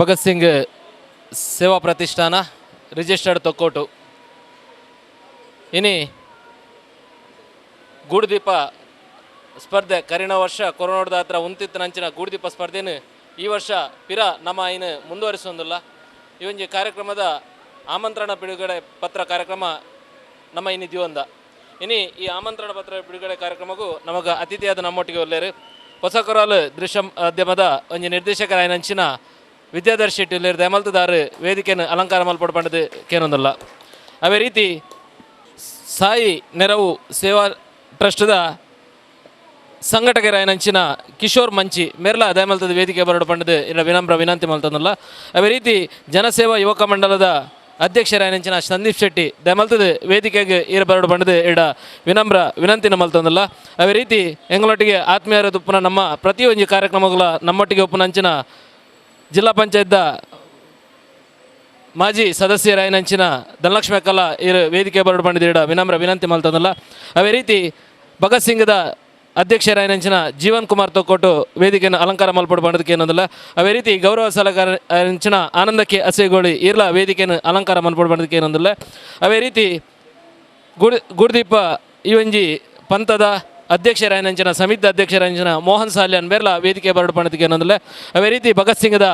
Bhagat Singh ಸೇವಾ ಪ್ರತಿಷ್ಠಾನ, registered Thokkottu. ಇನಿ ಗೂಡುದೀಪ ಸ್ಪರ್ಧೆ. ಕರಿನ ವರ್ಷ ಕೊರೋನಾದ ಹತ್ರ ಉಂತಿತ್ತನಂಚಿನ ಗೂಡುದೀಪ ಸ್ಪರ್ಧೆನು ಈ ವರ್ಷ ಪಿರ ನಮ್ಮ ಐನು ಮುಂದುವರಿಸೊಂದುಲ್ಲ. ಈ ಒಂಜಿ ಕಾರ್ಯಕ್ರಮದ ಆಮಂತ್ರಣ ಬಿಡುಗಡೆ ಪತ್ರ ಕಾರ್ಯಕ್ರಮ ನಮ್ಮ ಇನಿ ದಿವಂದ. ಇನಿ ಈ ಆಮಂತ್ರಣ ಪತ್ರ ಬಿಡುಗಡೆ ಕಾರ್ಯಕ್ರಮಕ್ಕೂ ನಮಗ ಅತಿಥಿಯಾದ ನಮ್ಮೊಟ್ಟಿಗೆ ಒಲ್ಲೇರು ಹೊಸಕೊರಾಲು ದೃಶ್ಯ ಮಾಧ್ಯಮದ ಒಂಜಿ ನಿರ್ದೇಶಕರಾಯನಂಚಿನ ವಿದ್ಯಾಧರ್ ಶೆಟ್ಟಿ ಉಲ್ಲೇರು. ದಯಮಲ್ತದಾರು ವೇದಿಕೆಯನ್ನು ಅಲಂಕಾರ ಮಲ್ಪೊಡು ಪಂಡದು ಕೇನೊಂದುಲ್ಲ. ಅವೇ ರೀತಿ ಸಾಯಿ ನೆರವು ಸೇವಾ ಟ್ರಸ್ಟ್ದ ಸಂಘಟಕರಾಯನಂಚಿನ ಕಿಶೋರ್ ಮಂಚಿ ಮೆರ್ಲ ದಯಮಲ್ತದ ವೇದಿಕೆ ಬರಡು ಪಂಡದು ಇಲ್ಲ ವಿನಮ್ರ ವಿನಂತಿ ಮಲ್ತಂದಲ್ಲ. ಅವೇ ರೀತಿ ಜನಸೇವಾ ಯುವಕ ಮಂಡಲದ ಅಧ್ಯಕ್ಷರಾಯನಂಚಿನ ಸಂದೀಪ್ ಶೆಟ್ಟಿ, ದಯಮಲ್ತದ ವೇದಿಕೆಗೆ ಈರ ಬರಡು ಪಂಡದು ಇಡ ವಿನಮ್ರ ವಿನಂತಿನ ಮಲ್ತಂದಲ್ಲ. ಅವೇ ರೀತಿ ಎಂಗಳೊಟ್ಟಿಗೆ ಆತ್ಮೀಯರ ತುಪ್ಪುನ ನಮ್ಮ ಪ್ರತಿಯೊಂದು ಕಾರ್ಯಕ್ರಮಗಳ ನಮ್ಮೊಟ್ಟಿಗೆ ಉಪ್ಪುನಂಚಿನ ಜಿಲ್ಲಾ ಪಂಚಾಯತ್ದ ಮಾಜಿ ಸದಸ್ಯರಾಯನಂಚಿನ ಧನಲಕ್ಷ್ಮಿ ಅಕ್ಕಲ ಇರು ವೇದಿಕೆ ಬರಡು ಪಂಡಿದ ವಿನಮ್ರ ವಿನಂತಿ ಮಲ್ತಂದಲ್ಲ. ಅವೇ ರೀತಿ ಭಗತ್ ಸಿಂಗ್ದ ಅಧ್ಯಕ್ಷರಾಯನಂಚಿನ ಜೀವನ್ ಕುಮಾರ್ ತೊಕ್ಕೋಟು ವೇದಿಕೆಯನ್ನು ಅಲಂಕಾರ ಮಲ್ಪಡು ಪಂಡದಕ್ಕೆ ಏನೊಂದಿಲ್ಲ. ಅವೇ ರೀತಿ ಗೌರವ ಸಲಹೆಗಾರ ಆನಂದಕ್ಕೆ ಅಸೆಗೋಳಿ ಇರ್ಲ ವೇದಿಕೆಯನ್ನು ಅಲಂಕಾರ ಮಲ್ಪಡು ಪಂಡದಕ್ಕೆ ಏನೊಂದಿಲ್ಲ. ಅವೇ ರೀತಿ ಗುಡ್ದೀಪ ಈ ಒಂಜಿ ಪಂಥದ ಅಧ್ಯಕ್ಷರಾಯನಂಚಿನ ಸಮಿತಿ ಅಧ್ಯಕ್ಷರಾಯಂಚಿನ ಮೋಹನ್ ಸಾಲ್ಯಾನ್ ಮೇರ್ಲ ವೇದಿಕೆ ಬರಡು ಪಂಡದಕ್ಕೆ ಏನೊಂದಿಲ್ಲ. ಅವೇ ರೀತಿ ಭಗತ್ ಸಿಂಗ್ದ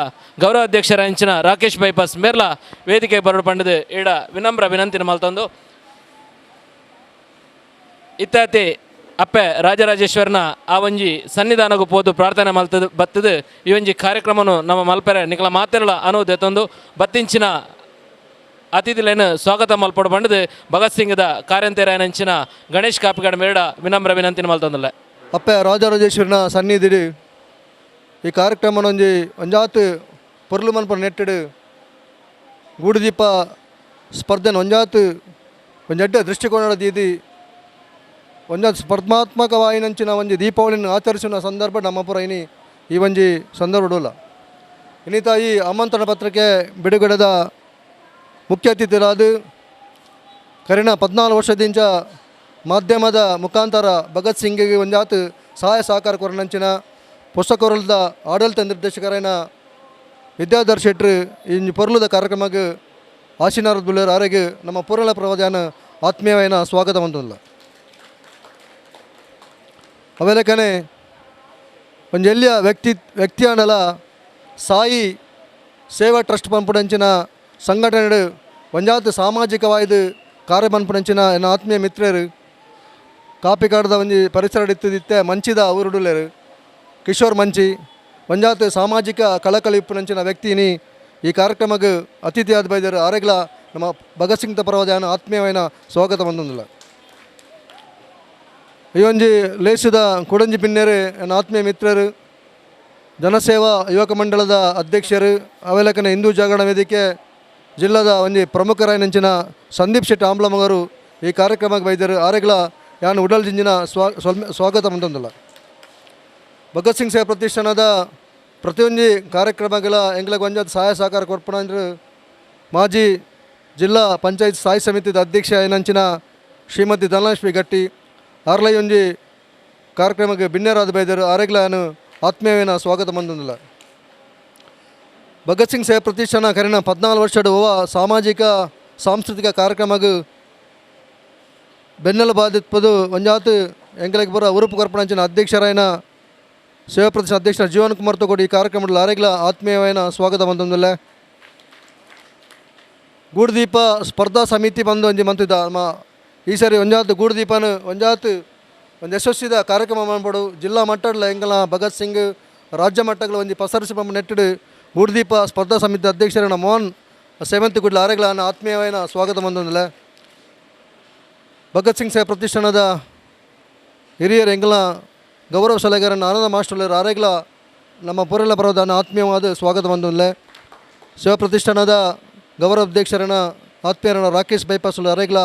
ಗೌರವ ಅಧ್ಯಕ್ಷರಾಯಂಚಿನ ರಾಕೇಶ್ ಬೈಪಾಸ್ ಮೇರ್ಲ ವೇದಿಕೆ ಬರಡು ಪಂಡದು ಈಡ ವಿನಮ್ರ ವಿನಂತಿನ ಮಲ್ತಂದು. ಇತ್ತಾತಿ ಅಪ್ಪೆ ರಾಜರಾಜೇಶ್ವರನ ಆ ಒಂಜಿ ಸನ್ನಿಧಾನಗೂ ಪೋದು ಪ್ರಾರ್ಥನೆ ಮಲ್ತದು ಬತ್ತದು ಈ ಒಂಜಿ ಕಾರ್ಯಕ್ರಮನು ನಮ್ಮ ಮಲ್ಪೆರೆ ನಿಕಲ ಮಾತೆರಲ ಅನುವು ತಂದು ಬತ್ತಿಂಚಿನ ಅತಿಥಿಲೇನು ಸ್ವಾಗತ ಮಲ್ಪಡು ಬಂಡದು ಭಗತ್ ಸಿಂಗ್ದ ಕಾರ್ಯಂತೆರಾಯನಂಚಿನ ಗಣೇಶ್ ಕಾಪಿಗಾಡ ಮೇಡ ವಿನಮ್ರ ವಿನಂತಿನ ಮಲ್ತಂದಲ್ಲ. ಅಪ್ಪೆ ರಾಜರಾಜೇಶ್ವರನ ಸನ್ನಿಧಿಡು ಈ ಕಾರ್ಯಕ್ರಮನೊಂಜಿ ಒಂಜಾತ್ ಪೊರ್ಲು ಮನ್ಪುನ ನೆಟ್ಟೆಡ್ ಗೂಡುದೀಪ ಸ್ಪರ್ಧೆನ ಒಂಜಾತ್ ಒಂಜಿ ಎಡ್ಡೆ ದೃಷ್ಟಿಕೋನ ದೀದಿ ಒಂಜಾತ್ ಸ್ಪರ್ಧಾತ್ಮಕವಾಯಿನಂಚಿನ ಒಂಜಿ ದೀಪಾವಳಿನ ಆಚರಿಸುವ ಸಂದರ್ಭ ನಮ್ಮ ಪುರ ಇನಿ ಈ ಒಂಜಿ ಸಂದರ್ಭ. ಇನ್ನಿತ ಈ ಆಮಂತ್ರಣ ಪತ್ರಿಕೆ ಬಿಡುಗಡೆದ ಮುಖ್ಯ ಅತಿಥಿರಾದ ಕರಿನ 14 ವರ್ಷದಿಂಚ ಮಾಧ್ಯಮದ ಮುಖಾಂತರ ಭಗತ್ ಸಿಂಗಿಗೆ ಒಂಜಾತ್ ಸಹಾಯ ಸಹಕಾರ ಕೊರನಂಚಿನ ಪುಸ್ತಕದ ಆಡಳಿತ ನಿರ್ದೇಶಕರಾಯನ ವಿದ್ಯಾಧರ್ ಶೆಟ್ರು ಈ ಪೊರ್ಲುದ ಕಾರ್ಯಕ್ರಮಕ್ಕೆ ಆಶೀನಾರದ ಬುಳ್ಳೇರು ಆರೆಗೆ ನಮ್ಮ ಪೂರ್ಣ ಪ್ರವಾದನ ಆತ್ಮೀಯವಾದ ಸ್ವಾಗತ ಬಂದಿಲ್ಲ. ಅವೆಲಕನೆ ಒಂಜಿ ಎಲ್ಯ ವ್ಯಕ್ತಿ ವ್ಯಕ್ತಿಯಾಂಡಲ ಸಾಯಿ ಸೇವಾ ಟ್ರಸ್ಟ್ ಪಂಪುಡಂಚಿನ ಸಂಘಟನೆ ಒಂಜಾತ್ ಸಾಮಾಜಿಕವಾದ ಕಾರ್ಯ ಪನ್ಪುನಂಚಿನ ಎನ್ನ ಆತ್ಮೀಯ ಮಿತ್ರರು, ಕಾಪಿಕಾಡದ ಒಂಜಿ ಪರಿಸರ ಇತ್ತಿತ್ತೆ ಮಂಚಿದ ಊರುಡುಲ್ಲೆರು ಕಿಶೋರ್ ಮಂಚಿ, ಒಂಜಾತ್ ಸಾಮಾಜಿಕ ಕಳಕಳಿ ಇಪ್ಪುನಂಚಿನ ವ್ಯಕ್ತಿನಿ ಈ ಕಾರ್ಯಕ್ರಮಕ್ಕೆ ಅತಿಥಿಯಾದ ಬೈದರು. ಆರೆಗ್ಲ ನಮ್ಮ ಭಗತ್ ಸಿಂಗ್ ಪರವಾದ ಆತ್ಮೀಯವಾದ ಸ್ವಾಗತ ಬಂದೊಂದಿಲ್ಲ. ಈ ಒಂಜಿ ಲೇಸದ ಕುಡಂಜಿ ಪಿನ್ನೆರು ನನ್ನ ಆತ್ಮೀಯ ಮಿತ್ರರು, ಜನಸೇವಾ ಯುವಕ ಮಂಡಳದ ಅಧ್ಯಕ್ಷರು, ಅವೆಲಕನ ಹಿಂದೂ ಜಾಗರಣ ವೇದಿಕೆ ಜಿಲ್ಲಾದ ಒಂಜಿ ಪ್ರಮುಖರಾಯನಂಚಿನ ಸಂದೀಪ್ ಶೆಟ್ಟಿ ಆಂಬ್ಲಮಗರು ಈ ಕಾರ್ಯಕ್ರಮಕ್ಕೆ ಬೈದರು. ಆರೆಗ್ಲ ಯಾನ್ ಉಡಲ್ ಜಿಂಜಿನ ಸ್ವಾಗತ ಬಂದೊಂದಿಲ್ಲ. ಭಗತ್ ಸಿಂಗ್ ಸೇವಾ ಪ್ರತಿಷ್ಠಾನದ ಪ್ರತಿಯೊಂದು ಕಾರ್ಯಕ್ರಮಗಳ ಎಂಗ್ಲಗ್ ಒಂಜಾತ್ ಸಹಾಯ ಸಹಕಾರ ಕೊರ್ಪಣ ಅಂದ್ರೆ ಮಾಜಿ ಜಿಲ್ಲಾ ಪಂಚಾಯತ್ ಸ್ಥಾಯಿ ಸಮಿತಿದ ಅಧ್ಯಕ್ಷ ಏನಂಚಿನ ಶ್ರೀಮತಿ ಧನಲಕ್ಷ್ಮಿ ಗಟ್ಟಿ ಆರ್ಲೈ ಒಂಜಿ ಕಾರ್ಯಕ್ರಮಕ್ಕೆ ಬಿನ್ನೆರಾದ ಬೈದರು. ಆರೆಗ್ಲ ನಾನು ಆತ್ಮೀಯವೇನ ಸ್ವಾಗತ ಬಂದೊಂದಿಲ್ಲ. ಭಗತ್ ಸಿಂಗ್ ಸೇವಾ ಪ್ರತಿಷ್ಠಾನ ಕರಿನ 14 ವರ್ಷದ ಓವ ಸಾಮಾಜಿಕ ಸಾಂಸ್ಕೃತಿಕ ಕಾರ್ಯಕ್ರಮಕ್ಕೆ ಬೆನ್ನೆಲುಬಾದಿತ್ಪದು ಒಂಜಾತ್ ಎಂಕಲೆಗ್ ಪೂರ ಉರುಪು ಕೊರ್ಪಣಂಚಿನ ಅಧ್ಯಕ್ಷರಾಯನ ಸೇವಾ ಪ್ರತಿಷ್ಠಾನ ಅಧ್ಯಕ್ಷ ಜೀವನ್ ಕುಮಾರ್ ತಗೋಡಿ ಈ ಕಾರ್ಯಕ್ರಮದಲ್ಲಿ ಆರೆಗ್ಲ ಆತ್ಮೀಯವಾದ ಸ್ವಾಗತ ಬಂದೊಂದಿಲ್ಲ. ಗೂಡುದೀಪ ಸ್ಪರ್ಧಾ ಸಮಿತಿ ಬಂದು ಒಂಜಿ ಮಂತಿದ್ದ ನಮ್ಮ ಈ ಸರಿ ಒಂಜಾತ್ ಗೂಡುದೀಪನ ಒಂಜಾತ್ ಒಂದು ಯಶಸ್ವಿದ ಕಾರ್ಯಕ್ರಮ ಮಾಡ್ಬೋಡು. ಜಿಲ್ಲಾ ಮಟ್ಟಡ್ಲ ಎಂಕಲ್ನ ಭಗತ್ ಸಿಂಗ್ ರಾಜ್ಯ ಮಟ್ಟಗಳ ಒಂಜಿ ಪಸರಿಸಿ ಪಂಪ ನೆಟ್ಟಡು ಗೂಡುದೀಪ ಸ್ಪರ್ಧಾ ಸಮಿತಿ ಅಧ್ಯಕ್ಷರನ್ನ ಮೋಹನ್ ಸೇವಂತಿ ಗುಡ್ಲ ಆರೆಗ್ಲ ಆತ್ಮೀಯವಾದ ಸ್ವಾಗತ ಬಂದೊಂದಿಲ್ಲ. ಭಗತ್ ಸಿಂಗ್ ಸೇವಾ ಪ್ರತಿಷ್ಠಾನದ ಹಿರಿಯರು ಎಂಕಲ್ನ ಗೌರವ ಸಲಹೆಗಾರನ ಆನಂದ ಮಾಸ್ಟರ್ ಆರೆಗ್ಲ ನಮ್ಮ ಪೂರೆಲ್ಲ ಬರೋದನ್ನು ಆತ್ಮೀಯವಾದ ಸ್ವಾಗತ ಬಂದೊಂದಿಲ್ಲ. ಸೇವಾ ಪ್ರತಿಷ್ಠಾನದ ಗೌರವ ಅಧ್ಯಕ್ಷರನ್ನ ಆತ್ಮೀಯರನ್ನ ರಾಕೇಶ್ ಬೈಪಾಸ್ ಅರೆಗ್ಲ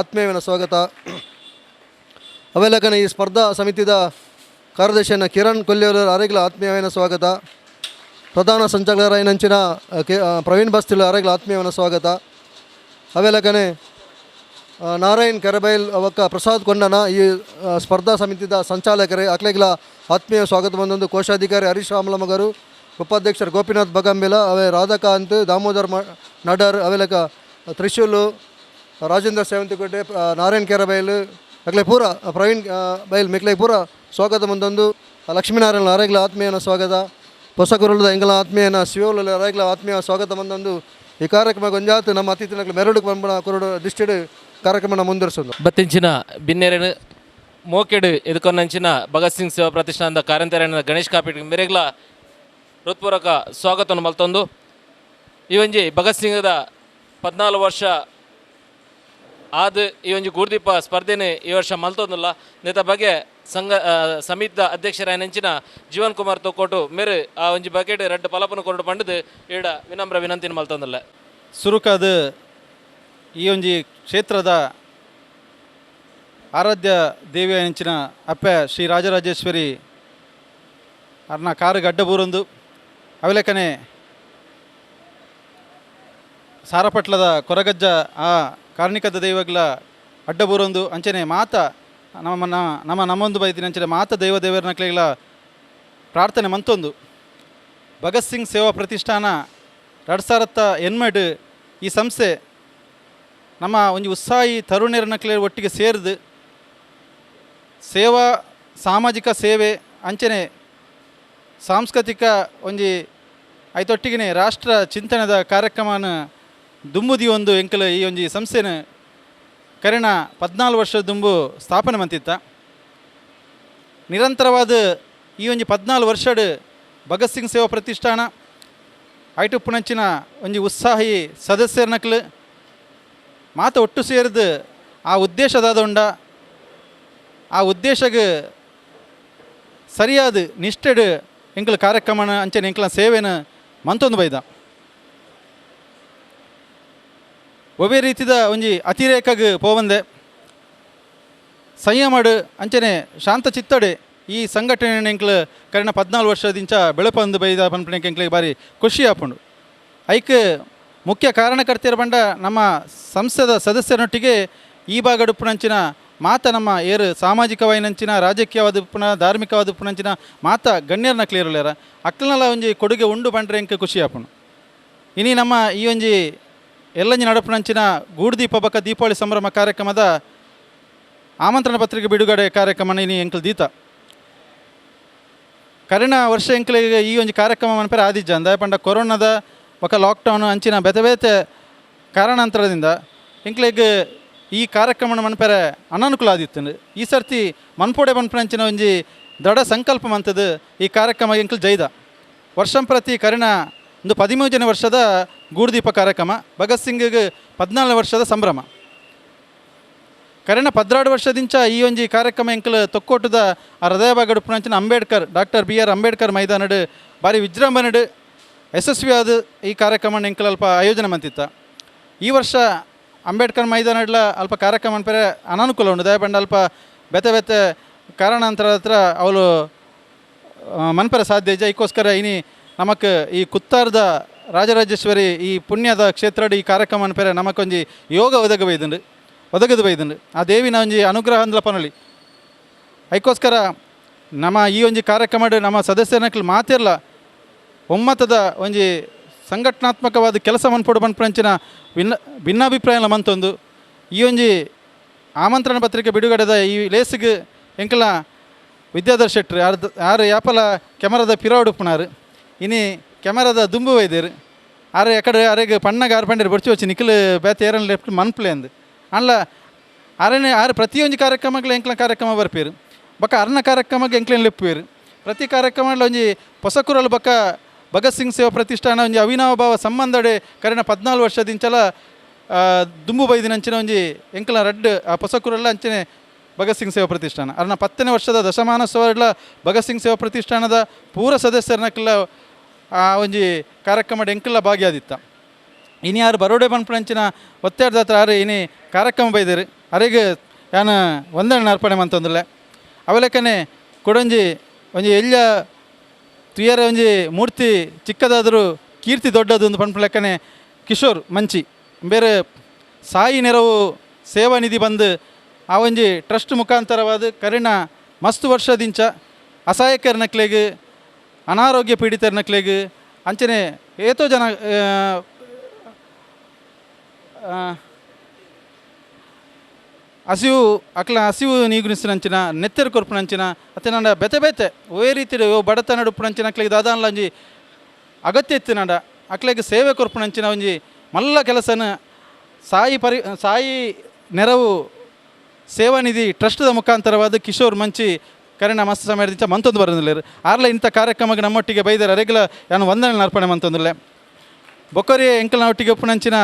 ಆತ್ಮೀಯನ ಸ್ವಾಗತ. ಅವೆಲ್ಲಕನ ಈ ಸ್ಪರ್ಧಾ ಸಮಿತಿದ ಕಾರ್ಯದರ್ಶಿಯನ್ನ ಕಿರಣ್ ಕೊಲ್ಲಿಯವರ ಅರೆಗ್ಲ ಆತ್ಮೀಯವಾದ ಸ್ವಾಗತ. ಪ್ರಧಾನ ಸಂಚಾಲಕರಾಯನಂಚಿನ ಪ್ರವೀಣ್ ಬಸ್ತಿಲ್ ಅರೆಗ್ಲ ಆತ್ಮೀಯವಾದ ಸ್ವಾಗತ. ಅವೆಲ್ಲಕನೆ ನಾರಾಯಣ್ ಕೆರಬೈಲ್ ಅವಕ್ಕ ಪ್ರಸಾದ್ ಕೊಂಡನ ಈ ಸ್ಪರ್ಧಾ ಸಮಿತಿದ ಸಂಚಾಲಕರೇ ಅಕ್ಲೆಗ್ಲ ಆತ್ಮೀಯ ಸ್ವಾಗತ ಬಂದೊಂದು. ಕೋಶಾಧಿಕಾರಿ ಹರೀಶ್ ರಾಮಲಮಗರು ಉಪಾಧ್ಯಕ್ಷರು ಗೋಪಿನಾಥ್ ಬಗಂಬಿಲ ಅವೇ ರಾಧಾಕಾಂತ್ ದಾಮೋದರ್ ನಡರ್ ಅವೆಲಕ ತ್ರಿಶೂಲು ರಾಜೇಂದ್ರ ಸೇವಂತಿಕೋಟೆ ನಾರಾಯಣ್ ಕೆರಬೈಲ್ ಅಕ್ಲೆ ಪೂರ ಪ್ರವೀಣ್ ಬೈಲ್ ಮಿಕ್ಲೆ ಪೂರ ಸ್ವಾಗತ ಮುಂದೊಂದು ಲಕ್ಷ್ಮೀನಾರಾಯಣ ಅರೆಗ್ಲ ಆತ್ಮೀಯನ ಸ್ವಾಗತ ಹೊಸಗುರುಳದ ಎಂಗಲ ಆತ್ಮೀಯನ ಶಿವೋಲ ಅರೆಗ್ಲ ಆತ್ಮೀಯ ಸ್ವಾಗತ ಬಂದೊಂದು ಈ ಕಾರ್ಯಕ್ರಮ ಗೊಂಜಾತು ನಮ್ಮ ಅತಿಥಿನಕ್ಲೆ ಮೆರಡು ಪಂಪಣ ಕುರುಡು ದಿಷ್ಟಿಡ್ ಕಾರ್ಯಕ್ರಮನ ಮುಂದುವರಿಸೋದು. ಬತ್ತಿಂಚಿನ ಬಿನ್ನೆರೆನು ಮೋಕೆಡು ಎದುಕೊನ್ನಂಚಿನ ಭಗತ್ ಸಿಂಗ್ ಸೇವಾ ಪ್ರತಿಷ್ಠಾನದ ಕಾರ್ಯಂತರನ ಗಣೇಶ್ ಕಾಪಿಟ್ ಮೆರೆಗ್ಲ ಹೃತ್ಪೂರ್ವಕ ಸ್ವಾಗತವನ್ನು ಮಲ್ತೊಂದು ಈ ಒಂಜಿ ಭಗತ್ ಸಿಂಗ್ದ 14 ವರ್ಷ ಆದ್ ಈ ಒಂಜಿ ಗುರುದೀಪ ಸ್ಪರ್ಧೆನೆ ಈ ವರ್ಷ ಮಲ್ತೊಂದುಲ್ಲ. ನೇತ ಬಗ್ಗೆ ಸಂಘ ಸಮಿತಿದ ಅಧ್ಯಕ್ಷರಾಯನಂಚಿನ ಜೀವನ್ ಕುಮಾರ್ ತೊಕ್ಕೋಟು ಮೇರು ಆ ಒಂಜಿ ಬಕೆಟ್ ರಡ್ಡು ಪಲಪನ ಕೊರಡು ಪಂಡದು ಈಡ ವಿನಮ್ರ ವಿನಂತಿನ ಮಲ್ತೊಂದುಲ್ಲ. ಸುರುಕಾದ ಈ ಒಂಜಿ ಕ್ಷೇತ್ರದ ಆರಾಧ್ಯ ದೇವಿಯ ಅಂಚಿನ ಅಪ್ಪೆ ಶ್ರೀ ರಾಜರಾಜೇಶ್ವರಿ ಅರ್ನ ಕಾರು ಗಡ್ಡಬೂರೊಂದು ಅವಿಲೆಕನೆ ಸಾರಪಟ್ಲದ ಕೊರಗಜ್ಜ ಆ ಕಾರ್ಣಿಕದ ದೈವಗ್ಲ ಅಡ್ಡಬೂರೊಂದು ಅಂಚನೆ ಮಾತ ನಮ್ಮ ನಮ್ಮ ನಮ್ಮೊಂದು ಬೈದಿನ ಅಂಚನೆ ಮಾತ ದೈವ ದೇವರನಕ್ಲೆಗ್ಲ ಪ್ರಾರ್ಥನೆ ಮಂತೊಂದು ಭಗತ್ ಸಿಂಗ್ ಸೇವಾ ಪ್ರತಿಷ್ಠಾನ 2008 ಈ ಸಂಸ್ಥೆ ನಮ್ಮ ಒಂಜಿ ಉತ್ಸಾಹಿ ತರುಣರನಕ್ಲೆ ಒಟ್ಟಿಗೆ ಸೇರಿದು ಸೇವಾ ಸಾಮಾಜಿಕ ಸೇವೆ ಅಂಚನೆ ಸಾಂಸ್ಕೃತಿಕ ಒಂಜಿ ಐತೊಟ್ಟಿಗೆನೆ ರಾಷ್ಟ್ರ ಚಿಂತನೆದ ಕಾರ್ಯಕ್ರಮನ ದುಂಬುದಿ ಒಂದು ಎಂಕಲ ಈ ಒಂಜಿ ಸಂಸ್ಥೆನ ಕರಿಣ 14 ವರ್ಷ ದುಂಬು ಸ್ಥಾಪನೆ ಮಂತಿತ್ತ. ನಿರಂತರವಾದ ಈ ಒಂಜಿ 14 ವರ್ಷಡ್ ಭಗತ್ ಸಿಂಗ್ ಸೇವಾ ಪ್ರತಿಷ್ಠಾನ ಐಟುಪ್ಪುನಂಚಿನ ಒಂಜಿ ಉತ್ಸಾಹಿ ಸದಸ್ಯರನಕ್ಲು ಮಾತ ಒಟ್ಟು ಸೇರಿದು ಆ ಉದ್ದೇಶದಾದ ಉಂಡ ಆ ಉದ್ದೇಶಗ್ ಸರಿಯಾದ ನಿಷ್ಠೆಡ್ ಎಂಕಲ ಕಾರ್ಯಕ್ರಮನ ಅಂಚನೆ ಎಂಕಲ ಸೇವೆನ ಮಂತೊಂದು ಬೈದ. ಒವ್ವೇ ರೀತಿದ ಒಂಜಿ ಅತಿರೇಕಗ್ ಪೋವಂದೆ ಸಂಯಮಡ್ ಅಂಚನೆ ಶಾಂತ ಚಿತ್ತಡೆ ಈ ಸಂಘಟನೆ ಎಂಕ್ಲ ಕರಿನ 14 ವರ್ಷದಿಂಚ ಬೆಳಪಂದು ಬೈದ ಪನ್ಪುನೆಕ್ ಎಂಕ್ಲೆಗ್ ಬಾರಿ ಖುಷಿ ಆಪುಂಡು. ಐಕ್ ಮುಖ್ಯ ಕಾರಣಕರ್ತೆರ್ ಪಂಡ ನಮ್ಮ ಸಂಸ್ಥೆದ ಸದಸ್ಯರೊಟ್ಟಿಗೆ ಈ ಭಾಗಡ್ ಉಪ್ಪುನಂಚಿನ ಮಾತ ನಮ್ಮ ಏರು ಸಾಮಾಜಿಕವಾಯಿನಂಚಿನ ರಾಜಕೀಯವಾದ ಉಪ್ಪುನ ಧಾರ್ಮಿಕವಾದ ಉಪ್ಪುನಂಚಿನ ಮಾತ ಗಣ್ಯರ್ನಕ್ಲು ಇರುಲ್ಲೆರ ಅಕ್ಲ್ನಲ ಒಂಜಿ ಕೊಡುಗೆ ಉಂಡು ಪಂಡ್ರೆ ಎಂಕ್ ಖುಷಿ ಆಪುಂಡು. ಇನಿ ನಮ್ಮ ಈ ಒಂಜಿ ಎಲ್ಲಂಜಿ ನಡಪುನಂಚಿನ ಗೂಡುದೀಪ ಬೊಕ್ಕ ದೀಪಾವಳಿ ಸಂಭ್ರಮ ಕಾರ್ಯಕ್ರಮದ ಆಮಂತ್ರಣ ಪತ್ರಿಕೆ ಬಿಡುಗಡೆ ಕಾರ್ಯಕ್ರಮ ಇನಿ ಎಂಕ್ಲು ದೀತ. ಕರಿನ ವರ್ಷ ಎಂಕ್ಲೆಗ್ ಈ ಒಂಜಿ ಕಾರ್ಯಕ್ರಮ ಮನ್ಪೆರೆ ಆದಿಜ್ಜ ಅಂದ ಪಂಡ ಕೊರೋನಾದ ಬೊಕ್ಕ ಲಾಕ್ಡೌನ್ ಅಂಚಿನ ಬೇತೆ ಬೇತೆ ಕಾರಣಾಂತರದಿಂದ ಎಂಕ್ಲೆಗ್ ಈ ಕಾರ್ಯಕ್ರಮ ಮನ್ಪೆರೆ ಅನನುಕೂಲ ಆದಿತ್ತುಂಡು. ಈ ಸರ್ತಿ ಮನ್ಪೋಡೆ ಮನ್ಪುನಂಚಿನ ಒಂಜಿ ದೃಢ ಸಂಕಲ್ಪ ಮಂತದ್ದು ಈ ಕಾರ್ಯಕ್ರಮ ಎಂಕ್ಲು ಜೈದ. ವರ್ಷಂ ಪ್ರತಿ ಕರಿನ ಒಂದು 13ನೇ ವರ್ಷದ ಗೂಡುದೀಪ ಕಾರ್ಯಕ್ರಮ, ಭಗತ್ ಸಿಂಗ್ಗೆ 14 ವರ್ಷದ ಸಂಭ್ರಮ. ಕರಿನ 12 ವರ್ಷದಿಂಚ ಈ ಒಂಜಿ ಕಾರ್ಯಕ್ರಮ ಎಂಕ್ಲು ತೊಕ್ಕೋಟದ ಆ ಹೃದಯ ಭಾಗಡ್ ಉಪ್ಪುನಂಚಿನ Ambedkar doctor B R Ambedkar ಮೈದಾನಡ್ ಭಾರಿ ವಿಜೃಂಭಣೆಡ್ ಯಶಸ್ವಿಯಾದ ಈ ಕಾರ್ಯಕ್ರಮ ಎಂಕ್ಲು ಅಲ್ಪ ಆಯೋಜನೆ ಮಂತಿತ್ತ. ಈ ವರ್ಷ ಅಂಬೇಡ್ಕರ್ ಮೈದಾನಡ್ಲ ಅಲ್ಪ ಕಾರ್ಯಕ್ರಮ ಅನ್ಪೆರೆ ಅನನುಕೂಲ ಉಂಡು. ದಯಪಂಡ ಅಲ್ಪ ಬೇತೆ ಬೇತೆ ಕಾರಣಾಂತರ ಹತ್ರ ಅವಳು ಮನ್ಪೆರೆ ಸಾಧ್ಯ ಇಜ್ಜ. ಐಕ್ಕೋಸ್ಕರ ಇನಿ ನಮಕ್ ಈ ಕುತ್ತಾರ್ದ ರಾಜರಾಜೇಶ್ವರಿ ಈ ಪುಣ್ಯದ ಕ್ಷೇತ್ರಡ್ ಈ ಕಾರ್ಯಕ್ರಮ ಅನ್ಪೆರೆ ನಮಕೊಂಜಿ ಯೋಗ ಒದಗ ಬೈದುಂಡು, ಒದಗದು ಬೈದುಂಡು. ಆ ದೇವಿನ ಒಂಜಿ ಅನುಗ್ರಹ ಅಂದ್ಲ ಪನೊಲಿ. ಐಕ್ಕೋಸ್ಕರ ನಮ್ಮ ಈ ಒಂಜಿ ಕಾರ್ಯಕ್ರಮಡ್ ನಮ್ಮ ಸದಸ್ಯರನಕ್ಲು ಮಾತಿರ್ಲ ಒಮ್ಮತದ ಒಂಜಿ ಸಂಘಟನಾತ್ಮಕವಾದ ಕೆಲಸ ಮನ್ಪೊಡು ಪನ್ಪುನಂಚಿನ ಭಿನ್ನಾಭಿಪ್ರಾಯಲ ಮಂತೊಂದು ಈ ಒಂಜಿ ಆಮಂತ್ರಣ ಪತ್ರಿಕೆ ಬಿಡುಗಡೆದ ಈ ಲೇಸಿಗೆ ಎಂಕಲ ವಿದ್ಯಾಧರ್ ಶೆಟ್ರು ಆರು ಯಾಪಲ ಕೆಮರಾದ ಪಿರಾವುಡು ಉಪ್ಪುನಾರು, ಇನಿ ಕೆಮರಾದ ದುಂಬು ವೈದ್ಯರು ಆರು ಎಕಡೆ ಅರೆಗ್ ಪಣ್ಣಗ ಆರು ಪಂಡೇರು ಬೊಡ್ಚಿ ವಚ್ಚಿ ನಿಖಿಲ್ ಬೇತೆ ಏರನ್ ಲೆಫ್ಟ್ ಮನ್ಪ್ಲೆ ಅಂದು ಅಲ್ಲ ಅರನೆ ಆರು ಪ್ರತಿಯೊಂಜಿ ಕಾರ್ಯಕ್ರಮಗಳು ಎಂಕ್ಲ ಕಾರ್ಯಕ್ರಮ ಬರ್ಪೇರು ಬೊಕ್ಕ ಅರ್ನ ಕಾರ್ಯಕ್ರಮಕ್ಕೆ ಎಂಕ್ಲೇನ್ ಲೆಪ್ಪುವೇರು. ಪ್ರತಿ ಕಾರ್ಯಕ್ರಮ ಒಂಜಿ ಪೊಸಕುರಲ್ ಬೊಕ್ಕ ಭಗತ್ ಸಿಂಗ್ ಸೇವಾ ಪ್ರತಿಷ್ಠಾನ ಒಂಜಿ ಅವಿನಾವ ಭಾವ ಸಂಬಂಧಡೆ ಕರಿನ 14 ವರ್ಷದಿಂಚಲ ದುಂಬು ಬೈದಿನಂಚಿನ ಒಂಜಿ ಎಂಕ್ಲ ರಡ್ಡ್ ಆ ಪೊಸಕುರಲ್ಲ ಅಂಚನೆ ಭಗತ್ ಸಿಂಗ್ ಸೇವಾ ಪ್ರತಿಷ್ಠಾನ ಅರ್ನ 10ನೇ ವರ್ಷದ ದಶಮಾನೋತ್ಸವಡ್ಲ ಭಗತ್ ಸಿಂಗ್ ಸೇವಾ ಪ್ರತಿಷ್ಠಾನದ ಪೂರ ಸದಸ್ಯರನಕ್ಲ ಆ ಒಂಜಿ ಕಾರ್ಯಕ್ರಮಡ್ ಎಂಕ್ಲ ಭಾಗಿಯಾದಿತ್ತ. ಇನಿ ಯಾರು ಬರೋಡೆ ಪನ್ಪುನಂಚಿನ ಒತ್ತೆಡ್ದ ಹತ್ರ ಆರು ಇನಿ ಕಾರ್ಯಕ್ರಮ ಬೈದೇರು ಅರೆಗ್ ಯಾನ್ ವಂದನೆ ಅರ್ಪಣೆ ಮಂತೊಂದುಲ್ಲೆ. ಅವಲೆಕ್ಕನೆ ಕೊಡೊಂಜಿ ಒಂಜಿ ಎಲ್ಯ ತುಯರ ಒಂಜಿ ಮೂರ್ತಿ ಚಿಕ್ಕದಾದರೂ ಕೀರ್ತಿ ದೊಡ್ಡದು ಒಂದು ಪನ್ಪು ಲೆಕ್ಕನೆ ಕಿಶೋರ್ ಮಂಚಿ ಬೇರೆ ಸಾಯಿ ನೆರವು ಸೇವಾ ನಿಧಿ ಬಂದು ಆ ಒಂಜಿ ಟ್ರಸ್ಟ್ ಮುಖಾಂತರವಾದ ಕರಿನ ಮಸ್ತ್ ವರ್ಷದಿಂಚ ಅಸಹಾಯಕರನಕ್ಲೆಗ್ ಅನಾರೋಗ್ಯ ಪೀಡಿತರ್ನಕ್ಲೆಗ್ ಅಂಚನೆ ಏತೋ ಜನ ಹಸಿವು ಅಕ್ಲ ಹಸಿವು ನೀಗುನಿಸಿನಂಚಿನ ನೆತ್ತೆರ್ ಕೊರ್ಪುನಂಚಿನ ಅತ್ತೆ ಬೇತೆ ಬೇತೆ ಒವೇ ರೀತಿಡ್ ಬಡತನ ಉಪ್ಪುನಂಚಿನ ಅಕ್ಲೆಗ್ ದಾದಾನ್ಲ ಒಂಜಿ ಅಗತ್ಯ ಇತ್ತಿನಂಡ ಅಕ್ಲೆಗ್ ಸೇವೆ ಕೊರ್ಪುನಂಚಿನ ಒಂಜಿ ಮಲ್ಲ ಕೆಲಸನ ಸಾಯಿ ಪರಿ ಸಾಯಿ ನೆರವು ಸೇವಾನಿಧಿ ಟ್ರಸ್ಟ್ದ ಮುಖಾಂತರವಾದ ಕಿಶೋರ್ ಮಂಚಿ ಕರೆನ ಮಸ್ತ್ ಸಮಯದಿಂದ ಮಂತೊಂದು ಬರೋದಿಲ್ಲ ಆರ್ಲ ಇಂಥ ಕಾರ್ಯಕ್ರಮಕ್ಕೆ ನಮ್ಮೊಟ್ಟಿಗೆ ಬೈದಾರೆ ಅರೆಗ್ಲ ನಾನು ವಂದನೆ ಅರ್ಪಣೆ ಮಂತೊಂದಿಲ್ಲ. ಬೊಕ್ಕರಿ ಎಂಕಲ್ನ ಒಟ್ಟಿಗೆ ಉಪ್ಪುನಂಚಿನ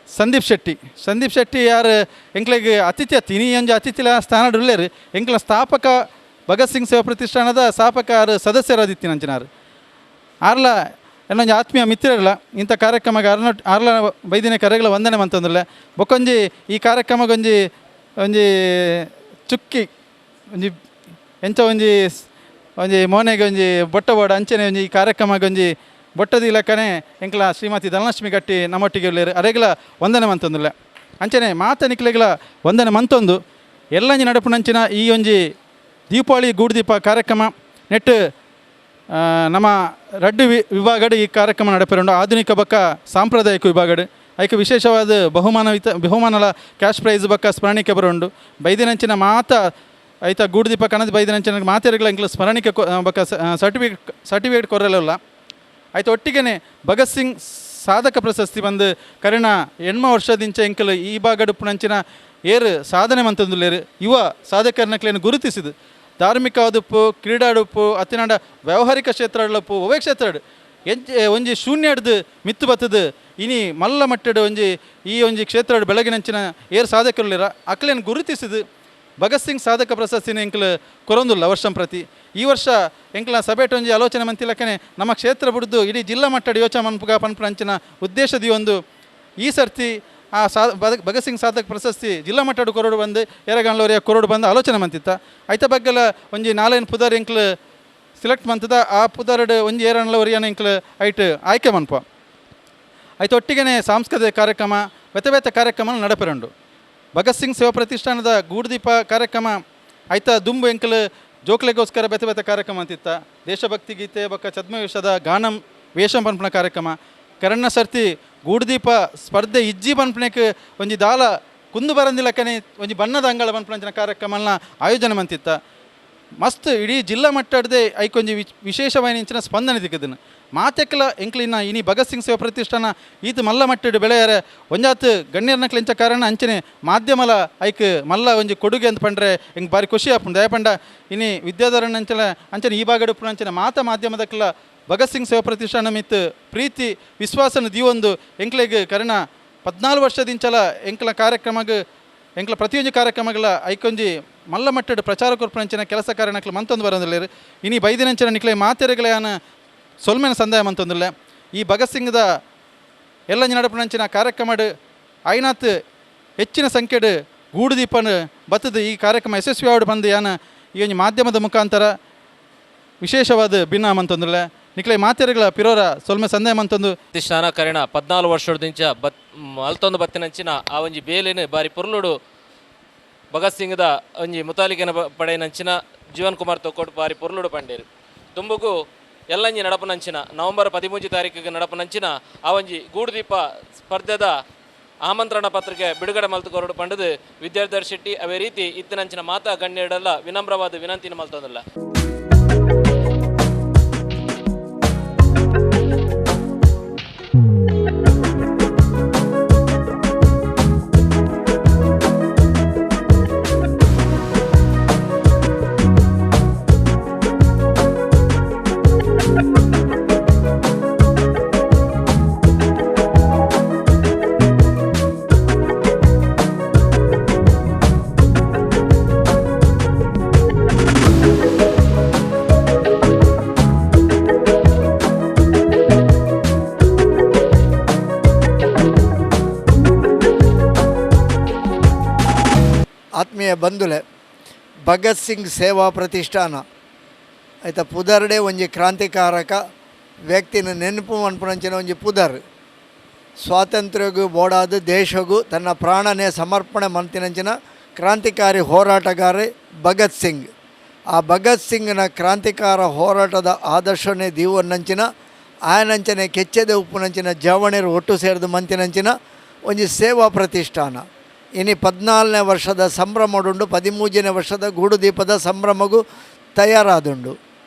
ಸಂದೀಪ್ ಶೆಟ್ಟಿ, ಸಂದೀಪ್ ಶೆಟ್ಟಿ ಯಾರು ಎಂಕ್ಲೆಗ್ ಅತಿಥಿ ಅತ್ತಿ ಇನಿ ಒಂಜಿ ಅತಿಥಿಲ ಸ್ಥಾನಡ್ ಉಲ್ಲೆರ್. ಎಂಕ್ಲ ಸ್ಥಾಪಕ ಭಗತ್ ಸಿಂಗ್ ಸೇವಾ ಪ್ರತಿಷ್ಠಾನದ ಸ್ಥಾಪಕ ಆರು ಸದಸ್ಯರಾದಿತ್ತಿನಂಚಿನಾರು ಆರ್ಲ ಎನ್ನೊಂಜಿ ಆತ್ಮೀಯ ಮಿತ್ರರಲ್ಲ. ಇಂಥ ಕಾರ್ಯಕ್ರಮಕ್ಕೆ ಅರ್ನ ಆರ್ಲ ಬೈದಿನ ಕರೆಗಳ ವಂದನೆ ಮಂತೊಂದುಲ್ಲೆ. ಬೊಕ್ಕೊಂಜಿ ಈ ಕಾರ್ಯಕ್ರಮಗೊಂಜಿ ಒಂಜಿ ಚುಕ್ಕಿ ಒಂಜಿ ಎಂಚ ಒಂಜಿ ಒಂಜಿ ಮೋನೆಗೆ ಒಂಜಿ ಬೊಟ್ಟ ಬೋಡ ಅಂಚನೆ ಒಂಜಿ ಈ ಕಾರ್ಯಕ್ರಮಗೊಂಜಿ ಬೊಟ್ಟದ ಇಲಾಖನೆ ಎಂಕ್ಲ ಶ್ರೀಮತಿ ಧನಲಕ್ಷ್ಮಿ ಗಟ್ಟಿ ನಮ್ಮೊಟ್ಟಿಗೆ ಉಲ್ಲೆರ್. ಅರೆಗ್ಲ ವಂದನೆ ಮಂತೊಂದುಲ್ಲೆ. ಅಂಚನೆ ಮಾತ ನಿಕ್ಲೆಗ್ಲ ವಂದನೆ ಮಂತೊಂದು ಎಲ್ಲಂಜಿ ನಡಪುನಂಚಿನ ಈ ಒಂಜಿ ದೀಪಾವಳಿ ಗೂಡುದೀಪ ಕಾರ್ಯಕ್ರಮ ನೆಟ್ ನಮ್ಮ ರಡ್ಡು ವಿಭಾಗಡ್ ಈ ಕಾರ್ಯಕ್ರಮ ನಡಪೆರುಂಡು. ಆಧುನಿಕ ಬೊಕ್ಕ ಸಾಂಪ್ರದಾಯಿಕ ವಿಭಾಗಡ್ ಐಕ್ ವಿಶೇಷವಾದ ಬಹುಮಾನ ಬಹುಮಾನಲ ಕ್ಯಾಶ್ ಪ್ರೈಸ್ ಬೊಕ್ಕ ಸ್ಮರಣಿಕೆ ಬರುಂಡು. ಬೈದಿನಂಚಿನ ಮಾತ ಐತ ಗೂಡುದೀಪ ಕಣದ ಬೈದಿನಂಚಿನ ಮಾತೆರ್ಗ್ಲ ಎಂಕ್ಲ ಸ್ಮರಣಿಕೆ ಬೊಕ್ಕ ಸರ್ಟಿಫಿಕೇಟ್ ಕೊರಲಲ್ಲ. ಐತ ಒಟ್ಟಿಗೆನೆ ಭಗತ್ ಸಿಂಗ್ ಸಾಧಕ ಪ್ರಶಸ್ತಿ ಬಂದು ಕರಿನ 8 ವರ್ಷದಿಂಚ ಎಂಕಲ್ ಈ ಭಾಗಡ್ ಉಪ್ಪುನಂಚಿನ ಏರು ಸಾಧನೆ ಮಂತೊಂದುಲ್ಲೆರ್. ಯುವ ಸಾಧಕರ್ನಕ್ಲೆನ್ ಗುರುತಿಸಿದು ಧಾರ್ಮಿಕ ಉಪ್ಪು, ಕ್ರೀಡಾಡುಪ್ಪು, ಅತ್ತಿನಾಂಡ ವ್ಯಾವಹಾರಿಕ ಕ್ಷೇತ್ರಡುಪ್ಪು, ಒವೇ ಕ್ಷೇತ್ರಡ್ ಒಂಜಿ ಶೂನ್ಯ ಹಿಡ್ದು ಮಿತ್ತು ಬತ್ತದು ಇನಿ ಮಲ್ಲ ಮಟ್ಟಡ್ ಒಂಜಿ ಈ ಒಂಜಿ ಕ್ಷೇತ್ರಡ್ ಬೆಳಗಿನಂಚಿನ ಏರು ಸಾಧಕರುಲಿರ ಅಕ್ಲೆನ್ ಗುರುತಿಸಿದು ಭಗತ್ ಸಿಂಗ್ ಸಾಧಕ ಪ್ರಶಸ್ತಿನ ಎಂಕಲ್ ಕೊರೊಂದುಲ್ಲ ವರ್ಷಂ ಪ್ರತಿ. ಈ ವರ್ಷ ಎಂಕ್ಲ ಸಭೆಟ್ ಒಂಜಿ ಆಲೋಚನೆ ಮಂತಿಲಕ್ಕನೆ ನಮ್ಮ ಕ್ಷೇತ್ರ ಬುಡ್ದು ಇಡೀ ಜಿಲ್ಲಾ ಮಟ್ಟಡ್ ಯೋಚನೆ ಮನ್ಪುಗ ಪನ್ಪುನಂಚಿನ ಉದ್ದೇಶದ ಒಂದು ಈ ಸರ್ತಿ ಆ ಭಗತ್ ಸಿಂಗ್ ಸಾಧಕ ಪ್ರಶಸ್ತಿ ಜಿಲ್ಲಾ ಮಟ್ಟಡ್ ಕೊರಡು ಬಂದು ಏರಗಾನ್ಲೋರಿಯ ಕೊರಡು ಬಂದು ಆಲೋಚನೆ ಮಂತಿತ್ತ. ಐತ ಬಗ್ಗೆಲ ಒಂಜಿ 4 ಪುದರ್ ಎಂಕ್ಲ ಸೆಲೆಕ್ಟ್ ಮಂತದ ಆ ಪುದರ್ಡ್ ಒಂಜಿ ಏರನ್ಲೋರಿಯನ ಎಂಕ್ಲ ಐಟ್ ಆಯ್ಕೆ ಮನ್ಪ. ಐತ ಒಟ್ಟಿಗೆನೆ ಸಾಂಸ್ಕೃತಿಕ ಕಾರ್ಯಕ್ರಮ ಬೇತೆ ಬೇತೆ ಕಾರ್ಯಕ್ರಮ ನಡಪೆರುಂಡು. ಭಗತ್ ಸಿಂಗ್ ಸೇವಾ ಪ್ರತಿಷ್ಠಾನದ ಗೂಡುದೀಪ ಕಾರ್ಯಕ್ರಮ ಐತ ದುಂಬು ಎಂಕಲ್ ಜೋಕ್ಲೆಗೋಸ್ಕರ ಬೇತೆ ಬೇತೆ ಕಾರ್ಯಕ್ರಮ ಅಂತಿತ್ತ. ದೇಶಭಕ್ತಿ ಗೀತೆ ಬೊಕ್ಕ ಛದ್ಮವೇಷದ ಗಾನಂ ವೇಷಂ ಪನ್ಪುನ ಕಾರ್ಯಕ್ರಮ ಕರಣ್ಣ ಸರ್ತಿ ಗೂಡುದೀಪ ಸ್ಪರ್ಧೆ ಇಜ್ಜಿ ಪನ್ಪುನೆಕ್ ಒಂಜಿ ದಾಲ ಕುಂದು ಬರಂದಿಲಕ್ಕನೆ ಒಂಜಿ ಬಣ್ಣದ ಅಂಗಳ ಪನ್ಪುನಂಚಿನ ಕಾರ್ಯಕ್ರಮನ ಆಯೋಜನೆ ಮಂತಿತ್ತ. ಮಸ್ತ್ ಇಡೀ ಜಿಲ್ಲಾ ಮಟ್ಟಡ್ದೆ ಐಕೊಂಜಿ ವಿಶೇಷವಾಯಿನ ಸ್ಪಂದನೆ ತಿಕ್ಕದನು. ಮಾತೆಕ್ಲ ಎಂಕ್ಲಿನ ಇನಿ ಭಗತ್ ಸಿಂಗ್ ಸೇವಾ ಪ್ರತಿಷ್ಠಾನ ಈತ ಮಲ್ಲ ಮಟ್ಟಡ್ ಬೆಳೆಯರೆ ಒಂಜಾತ್ ಗಣ್ಯರ್ನಕ್ಲೆಂಚ ಕಾರಣ ಅಂಚನೆ ಮಾಧ್ಯಮಲ ಐಕ್ ಮಲ್ಲ ಒಂಜಿ ಕೊಡುಗೆ ಅಂತ ಪಂಡ್ರೆ ಎಂಕ್ ಬಾರಿ ಖುಷಿ ಆಪುಂಡು. ದಯಪಂಡ ಇನಿ ವಿದ್ಯಾಧರಣ್ಣ ಅಂಚನೆ ಅಂಚನೆ ಈ ಭಾಗಡ್ ಉಪ್ಪುನ ಅಂಚನೆ ಮಾತ ಮಾಧ್ಯಮದಕ್ಲ ಭಗತ್ ಸಿಂಗ್ ಸೇವಾ ಪ್ರತಿಷ್ಠಾನ ಮಿತ್ ಪ್ರೀತಿ ವಿಶ್ವಾಸನ ದೀವೊಂದು ಎಂಕ್ಲೆಗ್ ಕರ್ಣ 14 ವರ್ಷದಿಂಚಲ ಎಂಕ್ಲ ಕಾರ್ಯಕ್ರಮಗ್ ಎಂಕ್ಲ ಪ್ರತಿಯೊಂಜಿ ಕಾರ್ಯಕ್ರಮಗಳ ಐಕೊಂಜಿ ಮಲ್ಲ ಮಟ್ಟಡ್ ಪ್ರಚಾರ ಕೊರ್ಪುನಂಚಿನ ಕೆಲಸ ಕಾರ್ಯನಕ್ಲು ಮಂತೊಂದು ಬರೋದಿಲ್ಲ. ಇನಿ ಬೈದಿನಂಚಿನ ನಿಕ್ಲೆ ಮಾತೆರೆಗ್ಲೆಯಾನ ಸೊಲ್ಮೆನ ಸಂದಾಯ ಮಂತೊಂದಿಲ್ಲ. ಈ ಭಗತ್ ಸಿಂಗ್ದ ಎಲ್ಲಂಜಿ ನಡಪುನಂಚಿನ ಕಾರ್ಯಕ್ರಮಡ್ ಐನಾತ್ ಹೆಚ್ಚಿನ ಸಂಖ್ಯೆಡ್ ಗೂಡುದೀಪನ ಬತ್ತದ ಈ ಕಾರ್ಯಕ್ರಮ ಯಶಸ್ವಿ ಆವಡ್ ಬಂದು ಯಾನ ಈ ಒಂಜಿ ಮಾಧ್ಯಮದ ಮುಖಾಂತರ ವಿಶೇಷವಾದ ಭಿನ್ನ ಮಂತೊಂದಿಲ್ಲ. ನಿಕ್ಲೆ ಮಾತೆರೆಗಳ ಪಿರೋರ ಸೊಲ್ಮೆ ಸಂದಾಯ ಮಂತೊಂದು ಪ್ರತಿಷ್ಠಾನ ಕರಿಣ 14 ವರ್ಷದಿಂಚ ಅಲ್ತೊಂದು ಬತ್ತಿನಂಚಿನ ಆ ಒಂಜಿ ಬೇಲೆನ್ ಬಾರಿ ಪೊರ್ಲುಡು ಭಗತ್ ಸಿಂಗ್ದ ಒಂಜಿ ಮುತಾಲಿಕೆನ ಪಡೆಯಿನಂಚಿನ ಜೀವನ್ ಕುಮಾರ್ ತೊಕ್ಕೋಟು ಬಾರಿ ಪೊರ್ಲುಡು ಪಂಡೇರು. ದುಂಬುಗು ಎಲ್ಲಂಜಿ ನಡಪನಂಚಿನ ನವೆಂಬರ್ 13 ತಾರೀಕಿಗೆ ನಡಪನಂಚಿನ ಆ ಒಂಜಿ ಗೂಡುದೀಪ ಸ್ಪರ್ಧೆದ ಆಮಂತ್ರಣ ಪತ್ರಿಕೆ ಬಿಡುಗಡೆ ಮಲ್ತು ಕೊರಡು ಪಂಡದು ವಿದ್ಯಾಧರ್ ಶೆಟ್ಟಿ ಅವೇ ರೀತಿ ಇತ್ತಿನಂಚಿನ ಮಾತಾ ಗಣ್ಯರೆಲ್ಲ ವಿನಮ್ರವಾದ ವಿನಂತಿನ ಮಲ್ತೊಂದಿಲ್ಲ. ಆತ್ಮೀಯ ಬಂಧುಲೆ, ಭಗತ್ ಸಿಂಗ್ ಸೇವಾ ಪ್ರತಿಷ್ಠಾನ ಆಯ್ತಾ ಪುದರ್ಡೆ ಒಂಜಿ ಕ್ರಾಂತಿಕಾರಕ ವ್ಯಕ್ತಿನ ನೆನಪು ಮನ್ಪುನಂಚಿನ ಒಂಜಿ ಪುದರ್. ಸ್ವಾತಂತ್ರ್ಯಗೂ ಬೋಡಾದ ದೇಶಗೂ ತನ್ನ ಪ್ರಾಣನೇ ಸಮರ್ಪಣೆ ಮನ್ತಿನಂಚಿನ ಕ್ರಾಂತಿಕಾರಿ ಹೋರಾಟಗಾರ ಭಗತ್ ಸಿಂಗ್. ಆ ಭಗತ್ ಸಿಂಗ್ನ ಕ್ರಾಂತಿಕಾರ ಹೋರಾಟದ ಆದರ್ಶನೇ ದೀವನ್ನಂಚಿನ ಆಯನಂಚನೆ ಕೆಚ್ಚೆದೆ ಉಪ್ಪುನಂಚಿನ ಜವಣೆರು ಒಟ್ಟು ಸೇರಿದ ಮಂತಿನಂಚಿನ ಒಂಜಿ ಸೇವಾ ಪ್ರತಿಷ್ಠಾನ. ಇನಿ 14ನೇ ವರ್ಷದ ಸಂಭ್ರಮಡುಂಡು, 13ನೇ ವರ್ಷದ ಗೂಡುದೀಪದ ಸಂಭ್ರಮಗೂ ತಯಾರಾದುಂಡು.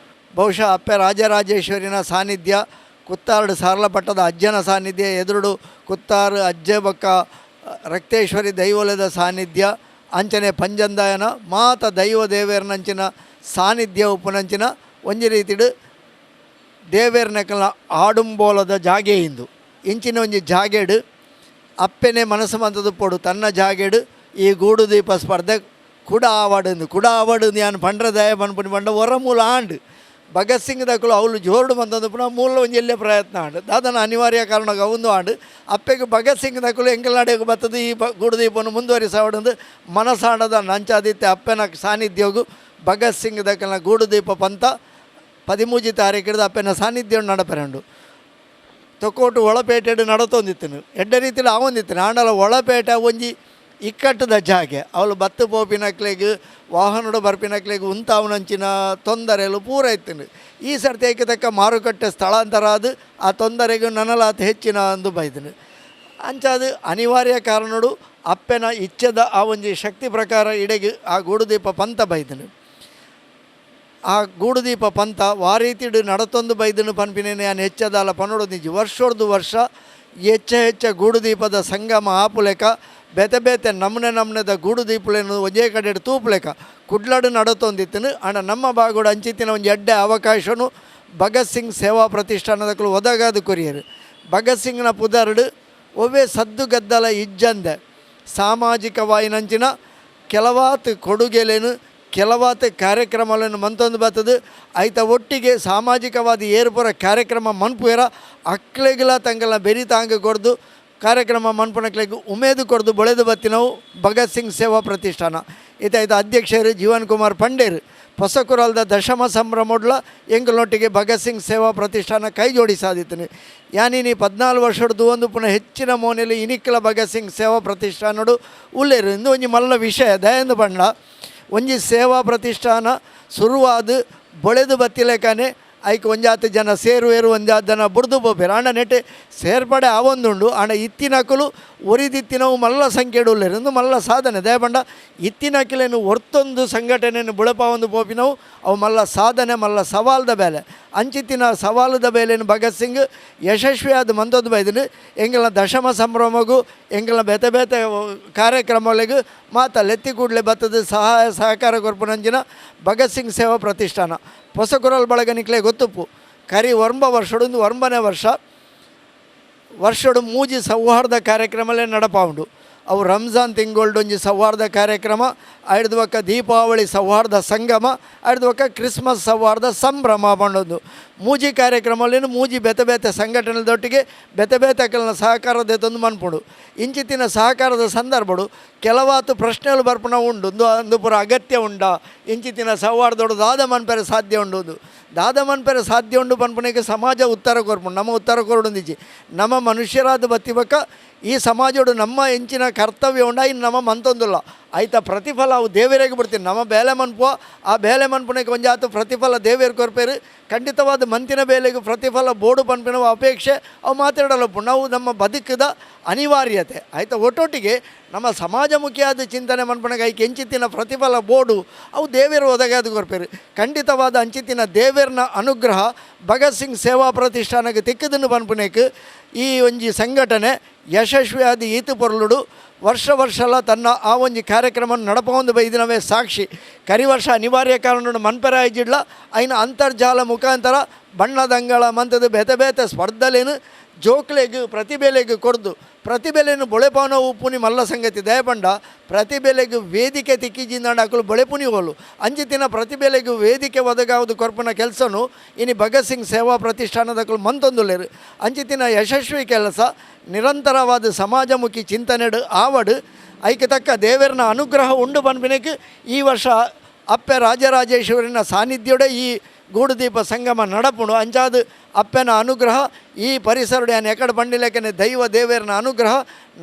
ಬಹುಶಃ ಅಪ್ಪೆ ರಾಜರಾಜೇಶ್ವರಿನ ಸಾನ್ನಿಧ್ಯ, ಕುತ್ತಾರು ಸಾರ್ಲಪಟ್ಟದ ಅಜ್ಜನ ಸಾನ್ನಿಧ್ಯ, ಎದುರುಡು ಕುತ್ತಾರು ಅಜ್ಜೆ ಬೊಕ್ಕ ರಕ್ತೇಶ್ವರಿ ದೈವೋಲದ ಸಾನ್ನಿಧ್ಯ, ಅಂಚನೆ ಪಂಜಂದಾಯನ ಮಾತ ದೈವ ದೇವೇರ್ನಂಚಿನ ಸಾನ್ನಿಧ್ಯ ಉಪ್ಪುನಂಚಿನ ಒಂಜಿ ರೀತಿಡು ದೇವೇರ್ನಕಲ ಆಡುಂಬೋಲದ ಜಾಗೆ ಇಂದು. ಇಂಚಿನ ಒಂಜಿ ಜಾಗೆಡು ಅಪ್ಪೆನೆ ಮನಸ್ಸು ಮಂತದ ಪೊಡು ತನ್ನ ಜಾಗೆಡು ಈ ಗೂಡುದೀಪ ಸ್ಪರ್ಧೆ ಕುಡ ಆವಡು ಕುಡ ಆವಡು ಯಾನ್ ಪಂಡ್ರ ದಯ ಪನ್ಪುನಿ ಪಂಡ ಹೊರ ಮೂಲ ಆಂಡ್ ಭಗತ್ ಸಿಂಗ್ ದಕುಲು ಅವಳು ಜೋರುಡು ಬಂತಂದು ಪುನಃ ಮೂಲ ಒಂಜಿ ಎಲ್ಲೇ ಪ್ರಯತ್ನ ಆಂಡ್ ದಾದನ ಅನಿವಾರ್ಯ ಕಾರಣ ಅವಂದು ಆಂಡ್ ಅಪ್ಪೆಗೆ ಭಗತ್ ಸಿಂಗ್ ದಕುಲು ಎಂಕಲ್ನಾಡೆಗೆ ಬತ್ತದು ಈ ಗೂಡುದೀಪವನ್ನು ಮುಂದುವರಿಸಾವಡಂದು ಮನಸಾಂಡದ ನಂಚಾದಿತ್ಯ ಅಪ್ಪೆನ ಸಾನ್ನಿಧ್ಯಗು ಭಗತ್ ಸಿಂಗ್ ದಕಲ್ನ ಗೂಡುದೀಪ ಪಂತ 13 ತಾರೀಕಿಡ್ದು ಅಪ್ಪೆನ ಸಾನ್ನಿಧ್ಯ ನಡಪೆರಂಡು. ತೊಕ್ಕೋಟು ಒಳಪೇಟೆಡು ನಡತೊಂದಿತ್ತನು ಎಡ್ಡೆ ರೀತಿಲಿ ಆವೊಂದಿತ್ತನು. ಆಂಡಲ ಒಳಪೇಟೆ ಒಂಜಿ ಇಕ್ಕಟ್ಟದ ಜಾಗೆ, ಅವಳು ಬತ್ತು ಪೋಪಿನಕ್ಲೆಗ್ ವಾಹನಡು ಬರ್ಪಿನಕ್ಲೆಗ್ ಉಂತಾವನಂಚಿನ ತೊಂದರೆಲು ಪೂರ ಇತ್ತನು. ಈ ಸರ್ತಿ ಐಕೆ ತಕ್ಕ ಮಾರುಕಟ್ಟೆ ಸ್ಥಳಾಂತರ ಅದು ಆ ತೊಂದರೆಗೂ ನನಲಾತ ಹೆಚ್ಚಿನ ಅಂದು ಬೈದನು. ಅಂಚಾದು ಅನಿವಾರ್ಯ ಕಾರಣಡು ಅಪ್ಪೆನ ಇಚ್ಛದ ಆ ಒಂಜಿ ಶಕ್ತಿ ಪ್ರಕಾರ ಇಡೆಗೆ ಆ ಗೂಡುದೀಪ ಪಂತ ಬೈದನು. ಆ ಗೂಡುದೀಪ ಪಂತ ವಾರೀತಿಡು ನಡತೊಂದು ಬೈದನು ಪನ್ಪಿನೇನೆ ಯಾನ್ ಹೆಚ್ಚದಾಲ ಪನೊಡು ನಿಜ. ವರ್ಷೊಡ್ದು ವರ್ಷ ಹೆಚ್ಚ ಹೆಚ್ಚ ಗೂಡುದೀಪದ ಸಂಗಮ ಆಪುಲೆಕ ಬೇತೆ ಬೇತೆ ನಮೂನೆ ನಮೂನೆದ ಗೂಡುದೀಪುಲೇನು ಒಂಜೇ ಕಡೆ ತೂಪುಲೆಕ ಕುಡ್ಲಡು ನಡತೊಂದಿತ್ತನು. ಆಂಡ ನಮ್ಮ ಭಾಗಡು ಅಂಚಿತ್ತಿನ ಒಂಜಿ ಎಡ್ಡೆ ಅವಕಾಶನು ಭಗತ್ ಸಿಂಗ್ ಸೇವಾ ಪ್ರತಿಷ್ಠಾನದಕುಲು ಒದಗಾದು ಕೊರಿಯರು. ಭಗತ್ ಸಿಂಗ್ನ ಪುದರ್ಡು ಒವ್ವೇ ಸದ್ದುಗದ್ದಲ ಇಜ್ಜಂದೆ ಸಾಮಾಜಿಕವಾಯಿನಂಚಿನ ಕೆಲವಾತ್ ಕೊಡುಗೆಲೇನು ಕೆಲವಾತ ಕಾರ್ಯಕ್ರಮಗಳನ್ನು ಮಂತೊಂದು ಬರ್ತದೆ. ಐತ ಒಟ್ಟಿಗೆ ಸಾಮಾಜಿಕವಾದ ಏರ್ಪುರ ಕಾರ್ಯಕ್ರಮ ಮನ್ಪುವೆರ ಅಕ್ಲೆಗ್ಲ ತಂಗಲ ಬೆರಿ ತಾಂಗ ಕೊಡ್ದು ಕಾರ್ಯಕ್ರಮ ಮನ್ಪುನಕ್ಲೆಗ್ ಉಮೇದು ಕೊಡ್ದು ಬೊಳೆದು ಬತ್ತಿನವು ಭಗತ್ ಸಿಂಗ್ ಸೇವಾ ಪ್ರತಿಷ್ಠಾನ. ಈತ ಐತ ಅಧ್ಯಕ್ಷರು ಜೀವನ್ ಕುಮಾರ್ ಪಂಡೇರು ಹೊಸಕುರಲ್ದ ದಶಮ ಸಂಭ್ರಮೊಡ್ಲ ಎಂಕಲ್ನೊಟ್ಟಿಗೆ ಭಗತ್ ಸಿಂಗ್ ಸೇವಾ ಪ್ರತಿಷ್ಠಾನ ಕೈ ಜೋಡಿಸಾದಿತ್ತನು. ಯಾನಿನಿ 14 ವರ್ಷಡ್ದು ಒಂದು ಪುನಃ ಹೆಚ್ಚಿನ ಮೋನೆಲಿ ಇನಿಕ್ಕಲ ಭಗತ್ ಸಿಂಗ್ ಸೇವಾ ಪ್ರತಿಷ್ಠಾನಡು ಉಲ್ಲೇರು. ಇಂದು ಒಂಜಿ ಮಲ್ಲ ವಿಷಯ ದಯಂದು ಪಂಡ ಒಂಜಿ ಸೇವಾ ಪ್ರತಿಷ್ಠಾನ ಶುರುವಾದ ಬೊಳೆದು ಬತ್ತಿಲೆಕಾನೆ ಐಕ್ ಒಂಜಾತ್ ಜನ ಸೇರುವೇರು ಒಂಜಾತ್ ಜನ ಬುಡ್ದು ಪೋಪೆರ್. ಆಂಡ ನೆಟೆ ಸೇರ್ಪಡೆ ಆವೊಂದುಂಡು. ಆಂಡ ಇತ್ತಿನಕುಲು ಒರಿದಿತ್ತಿನವು ಮಲ್ಲ ಸಂಖ್ಯೆಡು ಉಲ್ಲೆರ್. ಉಂದು ಮಲ್ಲ ಸಾಧನೆ ದಯಪಂಡ ಇತ್ತಿನಕುಲೇನು ಒರ್ತೊಂದು ಸಂಘಟನೆಯನ್ನು ಬುಳಪಾವೊಂದು ಪೋಪಿನವು ಅವು ಮಲ್ಲ ಸಾಧನೆ ಮಲ್ಲ ಸವಾಲ್ದ ಬೇಲೆ. ಅಂಚಿತ್ತಿನ ಸವಾಲುದ ಬೇಲೆನು ಭಗತ್ ಸಿಂಗ್ ಯಶಸ್ವಿಯಾದ ಮಂತೊಂದು ಬೈದನು. ಎಂಕಲ್ನ ದಶಮ ಸಂಭ್ರಮಗೂ ಎಂಕಲ್ನ ಬೇತೆ ಬೇತೆ ಕಾರ್ಯಕ್ರಮಗಳಿಗೂ ಮಾತ ಲೆತ್ತಿ ಕೂಡಲೇ ಬತ್ತದ ಸಹಾಯ ಸಹಕಾರ ಕೊರ್ಪುನಂಚಿನ ಭಗತ್ ಸಿಂಗ್ ಸೇವಾ ಪ್ರತಿಷ್ಠಾನ ಹೊಸಕುರಲ್ ಬಳಗ ನಿಕ್ಲೆ ಗೊತ್ತುಪ್ಪು ಕರಿ ಒಂಬ ವರ್ಷಡು ಒಂದು 9ನೇ ವರ್ಷ ವರ್ಷಡು ಮೂಜಿ ಸೌಹಾರ್ದ ಕಾರ್ಯಕ್ರಮಲೇ ನಡಪಾವುಂಡು. ಅವು ರಂಜಾನ್ ತಿಂಗೊಳ್ಡೊಂಜಿ ಸೌಹಾರ್ದ ಕಾರ್ಯಕ್ರಮ, ಐಡ್ದು ಬೊಕ್ಕ ದೀಪಾವಳಿ ಸೌಹಾರ್ದ ಸಂಗಮ, ಐಡ್ದು ಬೊಕ್ಕ ಕ್ರಿಸ್ಮಸ್ ಸೌಹಾರ್ದ ಸಂಭ್ರಮ ಪಂಡೊಂದು ಮೂಜಿ ಕಾರ್ಯಕ್ರಮಲೇನು ಮೂಜಿ ಬೇತೆ ಬೇತೆ ಸಂಘಟನೆದೊಟ್ಟಿಗೆ ಬೇತೆ ಬೇತೆ ಅಕಲ್ನ ಸಹಕಾರದ ಎತ್ತೊಂದು ಮನ್ಪುಂಡು. ಇಂಚಿತ್ತಿನ ಸಹಕಾರದ ಸಂದರ್ಭಡು ಕೆಲವಾತು ಪ್ರಶ್ನೆಗಳು ಬರ್ಪುನ ಉಂಡು. ಒಂದು ಅಂದು ಪೂರ ಅಗತ್ಯ ಉಂಡಾ ಇಂಚಿತ್ತಿನ ಸೌಹಾರ್ದೋಡು ದಾದ ಮನ್ಪೆರೆ ಸಾಧ್ಯ ಉಂಡು. ಒಂದು ದಾದ ಮನ್ಪೆರೆ ಸಾಧ್ಯ ಉಂಡು ಪನ್ಪುನೆಗೆ ಸಮಾಜ ಉತ್ತರ ಕೊರ್ಪುಂಡು. ನಮ್ಮ ಉತ್ತರ ಕೊರಡುಂದಿಜ್ಜಿ. ನಮ್ಮ ಮನುಷ್ಯರಾದ ಬತ್ತಿ ಬೊಕ್ಕ ಈ ಸಮಾಜೋಡು ನಮ್ಮ ಎಂಚಿನ ಕರ್ತವ್ಯ ಉಂಡ ಇನ್ನು ನಮ್ಮ ಮಂತೊಂದುಲ್ಲ ಐತ ಪ್ರತಿಫಲ ಅವು ದೇವರಿಗೆ ಬಿಡ್ತೀನಿ. ನಮ್ಮ ಬೇಲೆ ಮನ್ಪುವ ಆ ಬೇಲೆ ಮನ್ಪುನೆಗೆ ಒಂಜಾತು ಪ್ರತಿಫಲ ದೇವೇರು ಕೊರ್ಪೇರು. ಖಂಡಿತವಾದ ಮಂತಿನ ಬೇಲೆಗೆ ಪ್ರತಿಫಲ ಬೋಡು ಪನ್ಪಿನವು ಅಪೇಕ್ಷೆ ಅವು ಮಾತಾಡಲಪ್ಪು. ನಾವು ನಮ್ಮ ಬದುಕದ ಅನಿವಾರ್ಯತೆ ಆಯ್ತಾ. ಒಟ್ಟೊಟ್ಟಿಗೆ ನಮ್ಮ ಸಮಾಜಮುಖಿಯಾದ ಚಿಂತನೆ ಮನ್ಪುನೆಗೆ ಐಕೆ ಎಂಚಿತ್ತಿನ ಪ್ರತಿಫಲ ಬೋಡು ಅವು ದೇವೇರು ಒದಗಾದ ಕೊರ್ಪೇರು. ಖಂಡಿತವಾದ ಅಂಚಿತ್ತಿನ ದೇವೇರ್ನ ಅನುಗ್ರಹ ಭಗತ್ ಸಿಂಗ್ ಸೇವಾ ಪ್ರತಿಷ್ಠಾನಕ್ಕೆ ತಿಕ್ಕದನ್ನು ಪನ್ಪುನೆಕ್ ಈ ಒಂಜಿ ಸಂಘಟನೆ ಯಶಸ್ವಿಯಾದ ಈತು ಪೊರ್ಲುಡು ವರ್ಷ ವರ್ಷಲ ತನ್ನ ಆ ಒಂಜಿ ಕಾರ್ಯಕ್ರಮ ನಡಪೊಂದು ಬೈದಿನವೇ ಸಾಕ್ಷಿ. ಕರಿ ವರ್ಷ ಅನಿವಾರ್ಯ ಕಾರಣ ಮನ್ಪೆರಾಯ ಜಿಡ್ಲ ಐನ ಅಂತರ್ಜಾಲ ಮುಖಾಂತರ ಬಣ್ಣದಂಗಳ ಮಂತದ ಬೇತೆ ಬೇತೆ ಸ್ಪರ್ಧಲೇನು ಜೋಕ್ಲೆಗ್ ಪ್ರತಿಭೆಲೆಗ್ ಕೊರ್ದು ಪ್ರತಿಭೆಲೆನು ಬೊಳೆಪಾನ ಉಪ್ಪುನಿ ಮಲ್ಲ ಸಂಗತಿ ದಯಪಂಡ ಪ್ರತಿಭೆಲೆಗ್ ವೇದಿಕೆ ತಿಕ್ಕಿಜಿಂದಾಂಡ ಅಕುಲು ಬೊಳೆಪುನಿ ಹೋಲು ಅಂಚಿತ್ತಿನ ಪ್ರತಿಭೆಲೆಗ್ ವೇದಿಕೆ ಒದಗಾವುದು ಕೊರ್ಪುನ ಕೆಲಸನು ಇನಿ ಭಗತ್ ಸಿಂಗ್ ಸೇವಾ ಪ್ರತಿಷ್ಠಾನದಕುಲು ಮಂತೊಂದುಲ್ಲೆರ್. ಅಂಚಿತ್ತಿನ ಯಶಸ್ವಿ ಕೆಲಸ ನಿರಂತರವಾದ ಸಮಾಜಮುಖಿ ಚಿಂತನೆಡು ಆವಡು ಐಕೆ ತಕ್ಕ ದೇವರನ ಅನುಗ್ರಹ ಉಂಡು ಪನ್ಪಿನೆಕ್ ಈ ವರ್ಷ ಅಪ್ಪೆ ರಾಜರಾಜೇಶ್ವರಿನ ಸಾನ್ನಿಧ್ಯೋಡೆ ಈ ಗೂಡುದೀಪ ಸಂಗಮ ನಡಪುಂಡು. ಅಂಚಾದ್ ಅಪ್ಪೆನ ಅನುಗ್ರಹ ಈ ಪರಿಸರಡು ಯಾನ್ ಎಕಡೆ ಬಂಡಿಲೆಕ್ಕನೆ ದೈವ ದೇವೇರ್ನ ಅನುಗ್ರಹ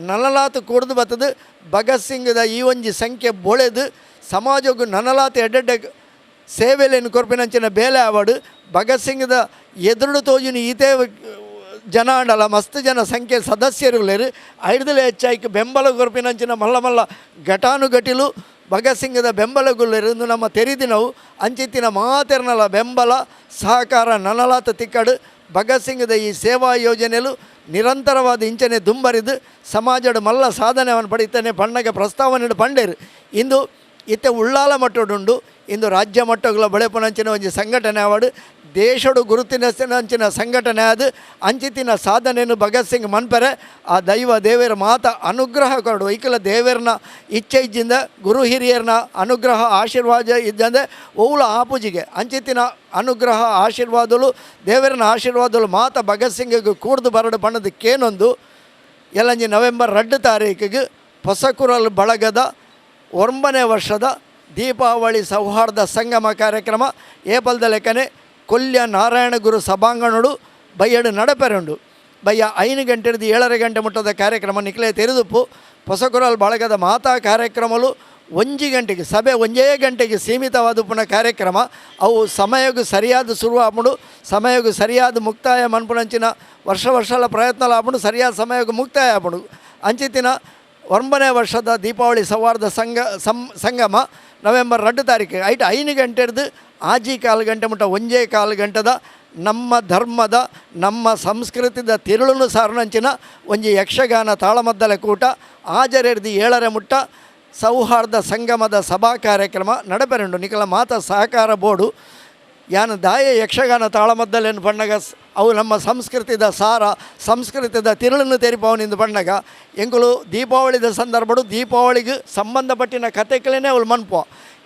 ನಲಲಾತು ಕೂಡ್ದು ಬತ್ತದು. ಭಗತ್ ಸಿಂಗ್ದ ಈ ಒಂಜಿ ಸಂಖ್ಯೆ ಬೊಳೆದು ಸಮಾಜಕ್ಕೂ ನನಲಾತು ಎಡ್ಡೆಡ್ಡೆ ಸೇವೆಲೇನು ಕೊರ್ಪಿನಂಚಿನ ಬೇಲೆ ಆವಡು ಭಗತ್ ಸಿಂಗ್ದ ಎದುರುಡು ತೋಜುನಿ ಈತೇ ಜನ ಆಂಡಲ ಮಸ್ತ್ ಜನ ಸಂಖ್ಯೆ ಸದಸ್ಯರುಲೇರು ಐದಲೇ ಹೆಚ್ಚಾಯ್ಕೆ ಬೆಂಬಲ ಕೊರ್ಪಿನಂಚಿನ ಮಲ್ಲ ಮಲ್ಲ ಘಟಾನುಘಟಿಲು ಭಗತ್ ಸಿಂಗ್ದ ಬೆಂಬಲಗುಲ್ಲೇರು ಇಂದು ನಮ್ಮ ತೆರಿದಿನವು ಅಂಚಿತ್ತಿನ ಮಾತೆರ್ನಲ ಬೆಂಬಲ ಸಹಕಾರ ನನಲಾತ ತಿಕ್ಕಡು ಭಗತ್ ಸಿಂಗ್ದ ಈ ಸೇವಾ ಯೋಜನೆಲು ನಿರಂತರವಾದ ಇಂಚನೆ ದುಂಬರಿದು ಸಮಾಜದ ಮಲ್ಲ ಸಾಧನೆಯನ್ನು ಪಡಿತಾನೆ ಪಣ್ಣಗೆ ಪ್ರಸ್ತಾವನೆ ಪಂಡೇರು. ಇಂದು ಇತ್ತೆ ಉಳ್ಳಾಲ ಮಟ್ಟಡುಂಡು ಇಂದು ರಾಜ್ಯ ಮಟ್ಟಗಳ ಬಳೆಪುನಂಚಿನ ಒಂಜಿ ಸಂಘಟನೆ ಆವಡು ದೇಶಡು ಗುರುತಿನಂಚಿನ ಸಂಘಟನೆ ಅದು ಅಂಚಿತಿನ ಸಾಧನೆಯನ್ನು ಭಗತ್ ಸಿಂಗ್ ಮನ್ಪೆರೆ ಆ ದೈವ ದೇವರ ಮಾತ ಅನುಗ್ರಹ ಕೊರಡು ಐಕಲ ದೇವರನ ಇಚ್ಛೆ ಇಜ್ಜಿಂದ ಗುರು ಹಿರಿಯರನ ಅನುಗ್ರಹ ಆಶೀರ್ವಾದ ಇದ್ದಂದೆ ಓವುಲ ಆಪೂಜಿಗೆ ಅಂಚಿತಿನ ಅನುಗ್ರಹ ಆಶೀರ್ವಾದಲು ದೇವರನ ಆಶೀರ್ವಾದಲು ಮಾತ ಭಗತ್ ಸಿಂಗ್ಗೆ ಕೂಡ್ದು ಬರಡು ಬಣ್ಣದಕ್ಕೇನೊಂದು ಎಲ್ಲಂಜಿ ನವೆಂಬರ್ 2 ತಾರೀಕಿಗೆ ಹೊಸಕುರಲ್ ಬಳಗದ 9ನೇ ವರ್ಷದ ದೀಪಾವಳಿ ಸೌಹಾರ್ದ ಸಂಗಮ ಕಾರ್ಯಕ್ರಮ ಏಪಲ್ದ ಲೆಕ್ಕನೆ ಕೊಲ್ಯ ನಾರಾಯಣಗುರು ಸಭಾಂಗಣಡು ಬಯ್ಯಡು ನಡಪೆರುಂಡು. ಬಯ್ಯ 5 ಗಂಟೆಡ್ದು 7.5 ಗಂಟೆ ಮುಟ್ಟದ ಕಾರ್ಯಕ್ರಮ ನಿಕ್ಲೆ ತೆರೆದುಪ್ಪು. ಹೊಸಕುರಲ್ ಬಳಗದ ಮಾತಾ ಕಾರ್ಯಕ್ರಮಲು 1 ಗಂಟೆಗೆ ಸಭೆ 1 ಗಂಟೆಗೆ ಸೀಮಿತವಾದ ಪುನಃ ಕಾರ್ಯಕ್ರಮ. ಅವು ಸಮಯಕ್ಕೂ ಸರಿಯಾದ ಶುರು ಆಪುಂಡು, ಸಮಯಕ್ಕೂ ಸರಿಯಾದ ಮುಕ್ತಾಯ ಮನ್ಪುನಂಚಿನ ವರ್ಷ ವರ್ಷಲ ಪ್ರಯತ್ನ ಆಪುಂಡು, ಸರಿಯಾದ ಸಮಯಕ್ಕೂ ಮುಕ್ತಾಯ ಆಪುಂಡು. ಅಂಚಿತಿನ 9ನೇ ವರ್ಷದ ದೀಪಾವಳಿ ಸೌಹಾರ್ದ ಸಂಗಮ ನವೆಂಬರ್ 2 ತಾರೀಕು ಐಟ್ 5 ಗಂಟೆಡ್ದು 6.15 ಗಂಟೆ ಮುಟ್ಟ 1.15 ಗಂಟೆದ ನಮ್ಮ ಧರ್ಮದ ನಮ್ಮ ಸಂಸ್ಕೃತಿದ ತಿರುಳುನು ಸಾರುನಂಚಿನ ಒಂಜಿ ಯಕ್ಷಗಾನ ತಾಳಮದ್ದಲೆ ಕೂಟ ಆಜರೆಡ್ದು 7.5 ಮುಟ್ಟ ಸೌಹಾರ್ದ ಸಂಗಮದ ಸಭಾ ಕಾರ್ಯಕ್ರಮ ನಡಪೆರುಂಡು. ನಿಕಲ ಮಾತ ಸಹಕಾರ ಬೋರ್ಡು ಯಾನು ದಾಯ ಯಕ್ಷಗಾನ ತಾಳಮದ್ದಲೆನ್ ಪಣ್ಣಗ ಅವು ನಮ್ಮ ಸಂಸ್ಕೃತಿದ ಸಾರ ಸಂಸ್ಕೃತಿದ ತಿರುಳನ್ನು ತೆರಿಪವನಿಂದ ಪಣ್ಣಗ ಎಂಕುಲು ದೀಪಾವಳಿದ ಸಂದರ್ಭಡು ದೀಪಾವಳಿಗೆ ಸಂಬಂಧಪಟ್ಟಿನ ಕತೆಗಳನ್ನೇ ಅವಳು ಮನ್ಪೋ.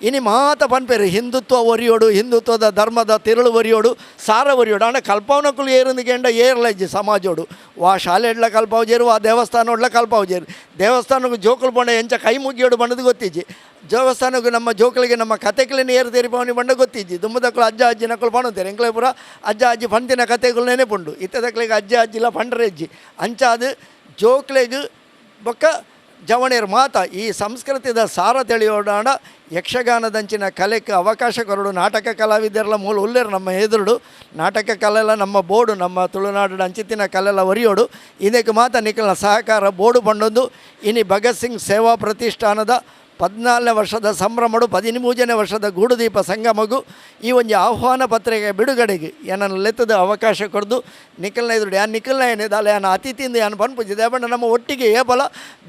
ಇನಿ ಮಾತ ಪನ್ಪೇರು ಹಿಂದುತ್ವ ಒರಿಯೋಡು, ಹಿಂದುತ್ವದ ಧರ್ಮದ ತಿರುಳು ಒರಿಯೋಡು, ಸಾರ ಒರಿಯೋಡು. ಆಂಡ ಕಲ್ಪವನಕುಲು ಏರಿಂದು ಕೆಂಡ ಏರ್ಲಜ್ಜಿ ಸಮಾಜೋಡು ವಾ ಶಾಲೆಡ್ಲ ಕಲ್ಪಾವು ಜೇರು, ವಾ ದೇವಸ್ಥಾನೋಡ್ಲ ಕಲ್ಪಾವು ಜೇರು. ದೇವಸ್ಥಾನಕ್ಕೆ ಜೋಕುಲು ಪಂಡ ಎಂಚ ಕೈ ಮುಗಿಯೋಡು ಬಣ್ಣದು ಗೊತ್ತಿಜ್ಜಿ. ದೇವಸ್ಥಾನಕ್ಕೆ ನಮ್ಮ ಜೋಕುಲಿಗೆ ನಮ್ಮ ಕತೆಗಳನ್ನ ಏರು ತೆರಿಪವನಿ ಬಣ್ಣ ಗೊತ್ತಿಜ್ಜಿ. ದುಮ್ಮದಕ್ಕಳು ಅಜ್ಜ ಅಜ್ಜಿ ನಕ್ಕಳು ಪಣುತ್ತೇರೆ ಎಂಕ್ಲೆ ಪೂರ ಅಜ್ಜ ಅಜ್ಜಿ ಪಂತಿನ ಕತೆಗಳು ನೆನೆಪುಂಡು. ಇತ್ತದಕ್ಕಳಿಗೆ ಅಜ್ಜ ಅಜ್ಜಿಲ ಪಂಡ್ರೆಜ್ಜಿ ಅಂಚಾದು ಜೋಕ್ಲೆಗ್ ಬೊಕ್ಕ ಜವಣೇರ್ ಮಾತ ಈ ಸಂಸ್ಕೃತಿದ ಸಾರ ತಿಳಿಯೋಡಾಣ ಯಕ್ಷಗಾನದಂಚಿನ ಕಲೆಗೆ ಅವಕಾಶ ಕೊರಡು. ನಾಟಕ ಕಲಾವಿದರೆಲ್ಲ ಮೂಲ ಉಲ್ಲೇರು ನಮ್ಮ ಎದುರುಡು ನಾಟಕ ಕಲೆಲ್ಲ ನಮ್ಮ ಬೋರ್ಡು ನಮ್ಮ ತುಳುನಾಡು ಅಂಚಿತಿನ ಕಲೆಲ್ಲ ಒರಿಯೋಡು. ಇದಕ್ಕೆ ಮಾತ ನಿಖಲ್ನ ಸಹಕಾರ ಬೋರ್ಡು ಬಂಡೊಂದು ಇನಿ ಭಗತ್ ಸಿಂಗ್ ಸೇವಾ ಪ್ರತಿಷ್ಠಾನದ 14ನೇ ವರ್ಷದ ಸಂಭ್ರಮಡು 13ನೇ ವರ್ಷದ ಗೂಡುದೀಪ ಸಂಗಮಗು ಈ ಒಂಜಿ ಆಹ್ವಾನ ಪತ್ರಿಕೆ ಬಿಡುಗಡೆಗೆ ಏನನ್ನು ಲೆತ್ತದ ಅವಕಾಶ ಕೊಡ್ದು ನಿಖಲ್ನ ಎದುರು ಯಾನ್ ನಿಖಲ್ನ ಏನಿದೆ ಯಾನ್ ಅತಿಥಿಯಿಂದ ಯಾನ್ ಪನ್ಪುಜಿ ದೇಪಂಡ ನಮ್ಮ ಒಟ್ಟಿಗೆ ಏಪಲ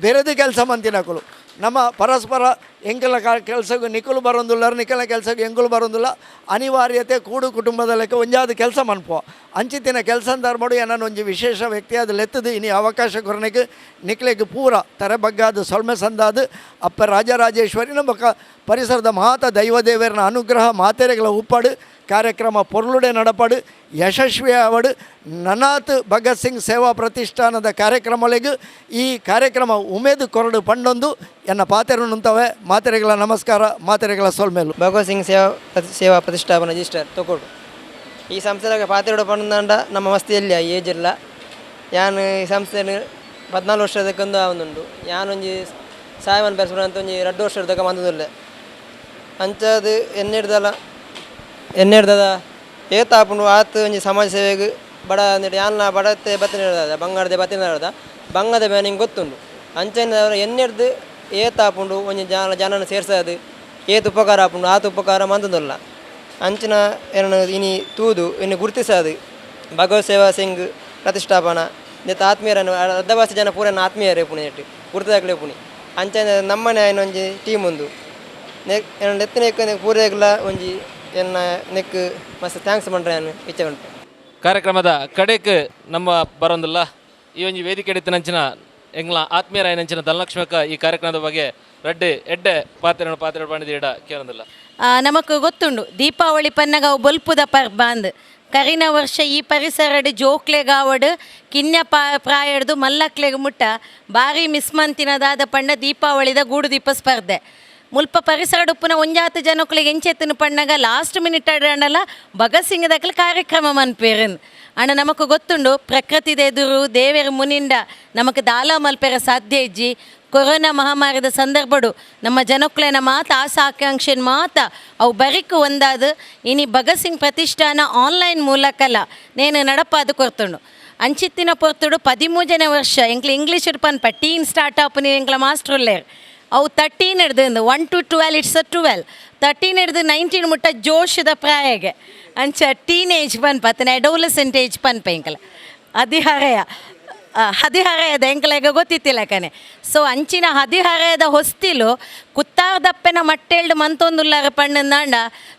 ಬೇರೆದು ಕೆಲಸ ಮಂತಿನಕುಲು ನಮ್ಮ ಪರಸ್ಪರ ಎಂಕಲ್ನ ಕೆಲಸಕ್ಕೂ ನಿಖಲು ಬರೋದಿಲ್ಲ, ನಿಖಲ್ನ ಕೆಲಸಕ್ಕೂ ಎಂಕುಲು ಬರೋದಿಲ್ಲ. ಅನಿವಾರ್ಯತೆ ಕೂಡು ಕುಟುಂಬದ ಲೆಕ್ಕ ಒಂಜಾದ ಕೆಲಸ ಮನ್ಪೋ ಅಂಚಿತಿನ ಕೆಲಸ ಅಂತಾರ್ಮಾಡು ಏನನ್ನು ಒಂಜಿ ವಿಶೇಷ ವ್ಯಕ್ತಿಯಾದ ಲೆತ್ತದು ಇನಿ ಅವಕಾಶ ಕೊರನೆಗೆ ನಿಕ್ಲೆಗ್ ಪೂರ ತರೆಬಗ್ಗಾದ ಸೊಲ್ಮೆ ಸಂದಾದ ಅಪ್ಪ ರಾಜರಾಜೇಶ್ವರಿ ನಮ್ಮ ಪರಿಸರದ ಮಾತ ದೈವದೇವರನ ಅನುಗ್ರಹ ಮಾತೆರೆಗಳ ಉಪ್ಪಾಡು ಕಾರ್ಯಕ್ರಮ ಪೊರ್ಲುಡೆ ನಡಪಾಡು ಯಶಸ್ವಿ ಆವಡು. ನನಾತ್ ಭಗತ್ ಸಿಂಗ್ ಸೇವಾ ಪ್ರತಿಷ್ಠಾನದ ಕಾರ್ಯಕ್ರಮಗಳಿಗೂ ಈ ಕಾರ್ಯಕ್ರಮ ಉಮೇದು ಕೊರಡು ಪಂಡೊಂದು ಎನ್ನ ಪಾತೆರನುಂತವೆ. ಮಾತೆರೆಗಳ ನಮಸ್ಕಾರ, ಮಾತೆರೆಗಳ ಸೊಲ್ಮೇಲು. ಭಗತ್ ಸಿಂಗ್ ಸೇವಾ ಪ್ರತಿಷ್ಠಾಪನ ರಿಜಿಸ್ಟರ್ ತೊಕೊಡು ಈ ಸಂಸ್ಥೆದಾಗ ಪಾತೆರಡು ಪಂಡಂಡ ನಮ್ಮ ಮಸ್ತಿಯಲ್ಲಿ ಈ ಏಜಿಲ್ಲ ಯಾನ್ ಈ ಸಂಸ್ಥೆ 14 ವರ್ಷದಕ್ಕೊಂದು ಆವೊಂದುಂಡು. ಯಾನೊಂಜಿ ಸಾಯವನ್ ಬೆರೆಸ್ಬಿಡ ಅಂತ ಒಂಜಿ 2 ವರ್ಷದಕ್ಕ ಮಂದದುಲ್ಲೆ ಅಂಚಾದು ಎನ್ನೆಡ್ದಲ ಎನ್ನೆಡ್ದದ ಏತಾಪುಂಡು ಆತು ಒಂಜಿ ಸಮಾಜ ಸೇವೆಗೆ ಬಡ ಅಂದೇಳಿ ಯಾನ್ಲ ಬಡತೆ ಬತ್ತಿನ ಬಂಗಾರದೆ ಬತ್ತಿನ ಬಂಗದ ಬೇನೆ ಹಿಂಗೆ ಗೊತ್ತುಂಡು. ಅಂಚನೆ ಅವರು ಎನ್ನೆಡ್ದು ಏತಾಪುಂಡು ಒಂಜಿ ಜನ ಜನನ ಸೇರ್ಸದು ಏತ್ ಉಪಕಾರ ಆಪುಂಡು ಆತ ಉಪಕಾರ ಮಂದದಲ್ಲ ಅಂಚಿನ ಏನನ್ನು ಇನಿ ತೂದು ಇನ್ನು ಗುರುತಿಸದು ಭಗವತ್ ಸೇವಾ ಸಿಂಗ್ ಪ್ರತಿಷ್ಠಾಪನ ನೆತ್ತ ಆತ್ಮೀಯರನ್ನು ಅರ್ಧವಾಸಿ ಜನ ಪೂರನ ಆತ್ಮೀಯರೇ ಪುಣಿ ನೆಟ್ಟು ಗುರುತಾಗಲೇ ಪುಣಿ ಅಂಚನೆ ನಮ್ಮನೆ ಒಂಜಿ ಟೀಮ್ ಉಂದು ನೆತ್ತಿನ ಪೂರೆಗ್ಲ ಒಂಜಿ ಎನ್ನ ನೆಕ್ ಮಸ್ತ್ thanks ಪಂಡ್ರೆ ನಾನು ಇಚ್ಛೆ ಉಂಟು. ಕಾರ್ಯಕ್ರಮದ ಕಡೆಕ್ ನಮ್ಮ ಬರೋಂದಿಲ್ಲ ಈ ಒಂಜಿ ವೇದಿಕೆ ಎಡಿತಿನಂಚಿನ ಎಂಗ್ಲ ಆತ್ಮೀಯರಾಯನಂಚಿನ ಧನಲಕ್ಷ್ಮಕ್ಕ ಈ ಕಾರ್ಯಕ್ರಮದ ಬಗ್ಗೆ ರಡ್ಡೆ ಎಡ್ಡೆ ಪಾತ್ರ ಪಾತ್ರ ಪಂಡಿದ ಇಡ ಕೇಳೊಂದಿಲ್ಲ. ನಮಕ್ ಗೊತ್ತುಂಡು ದೀಪಾವಳಿ ಪನ್ನಗ ಅವು ಬೊಲ್ಪುದ ಪರ್ಬ ಅಂದ್ ಕರಿನ ವರ್ಷ ಈ ಪರಿಸರಡ್ ಜೋಕ್ಲೆಗಾವಡ್ ಕಿನ್ಯ ಪ್ರಾಯಡ್ದು ಮಲ್ಲಕ್ಲೆಗ್ ಮುಟ್ಟ ಬಾರಿ ಮಿಸ್ಮಂತಿನದಾದ ಪಂಡ ದೀಪಾವಳಿದ ಗೂಡು ದೀಪ ಸ್ಪರ್ಧೆ ಮುಲ್ಪ ಪರಿಸರಡುಪ್ಪುನ ಒಂಜಾತ ಜನಕ್ಕಳಿಗೆ ಎಂಚೆತ್ತಿನ ಪಣ್ಣಗ ಲಾಸ್ಟ್ ಮಿನಿಟ್ ಅಡಲ್ಲ ಭಗತ್ ಸಿಂಗ್ ದಕ್ಲ ಕಾರ್ಯಕ್ರಮ ಮನ್ಪೇರನ್ ಅಣ್ಣ ನಮಕ್ ಗೊತ್ತುಂಡು ಪ್ರಕೃತಿದ ಎದುರು ದೇವೆರ್ ಮುನಿಂಡ ನಮಕ್ ದಾಲ ಮಲ್ಪೆರ ಸಾಧ್ಯ ಇಜ್ಜಿ. Corona ಮಹಾಮಾರಿದ ಸಂದರ್ಭಡು ನಮ್ಮ ಜನಕ್ಕುಲೆನ ಮಾತ ಆಸಾ ಆಕಾಂಕ್ಷೆನ್ ಮಾತ ಅವು ಬರಿಕು ಒಂದಾದ ಇನಿ ಭಗತ್ ಸಿಂಗ್ ಪ್ರತಿಷ್ಠಾನ ಆನ್ಲೈನ್ ಮೂಲಕಲ ನೇನು ನಡಪಾದು ಕೊರ್ತುಂಡು. ಅಂಚಿತ್ತಿನ ಪೊರ್ತುಡು 13ನೇ ವರ್ಷ ಎಂಕ್ಲ ಇಂಗ್ಲೀಷ್ ಪನ್ಪ ಟೀನ್ ಸ್ಟಾರ್ಟ್ ಆಪುನಿ. ಎಂಕ್ಲ ಮಾಸ್ಟರ್ ಉಲ್ಲೇರ್. ಅವು 13 ಹಿಡ್ದು 1 to 12, it's a 12, 13 ಹಿಡ್ದು 19 ಮುಟ್ಟ ಜೋಶದ ಪ್ರಾಯಗೆ. ಅಂಚ ಟೀನ್ ಏಜ್ ಪನ್ಪ ಅತ್ತನ ಅಡೋಲಸೆಂಟ್ ಏಜ್ ಪನ್ಪ ಎಂಕಲ ಹದಿಹರೆಯ ಹದಿಹರೆಯದ ಎಂಕಲೆಗ ಗೊತ್ತಿತ್ತಿಲ್ಲ ಕನೆ. ಸೊ ಅಂಚಿನ ಹದಿಹರೆಯದ ಹೊಸ್ತಿಲು ಕುತ್ತಾರ್ದಪ್ಪೆನ ಮಟ್ಟೆಲ್ಡು ಮಂತೊಂದುಲ್ಲಾರ ಪಣ್ಣಂದಾಂಡ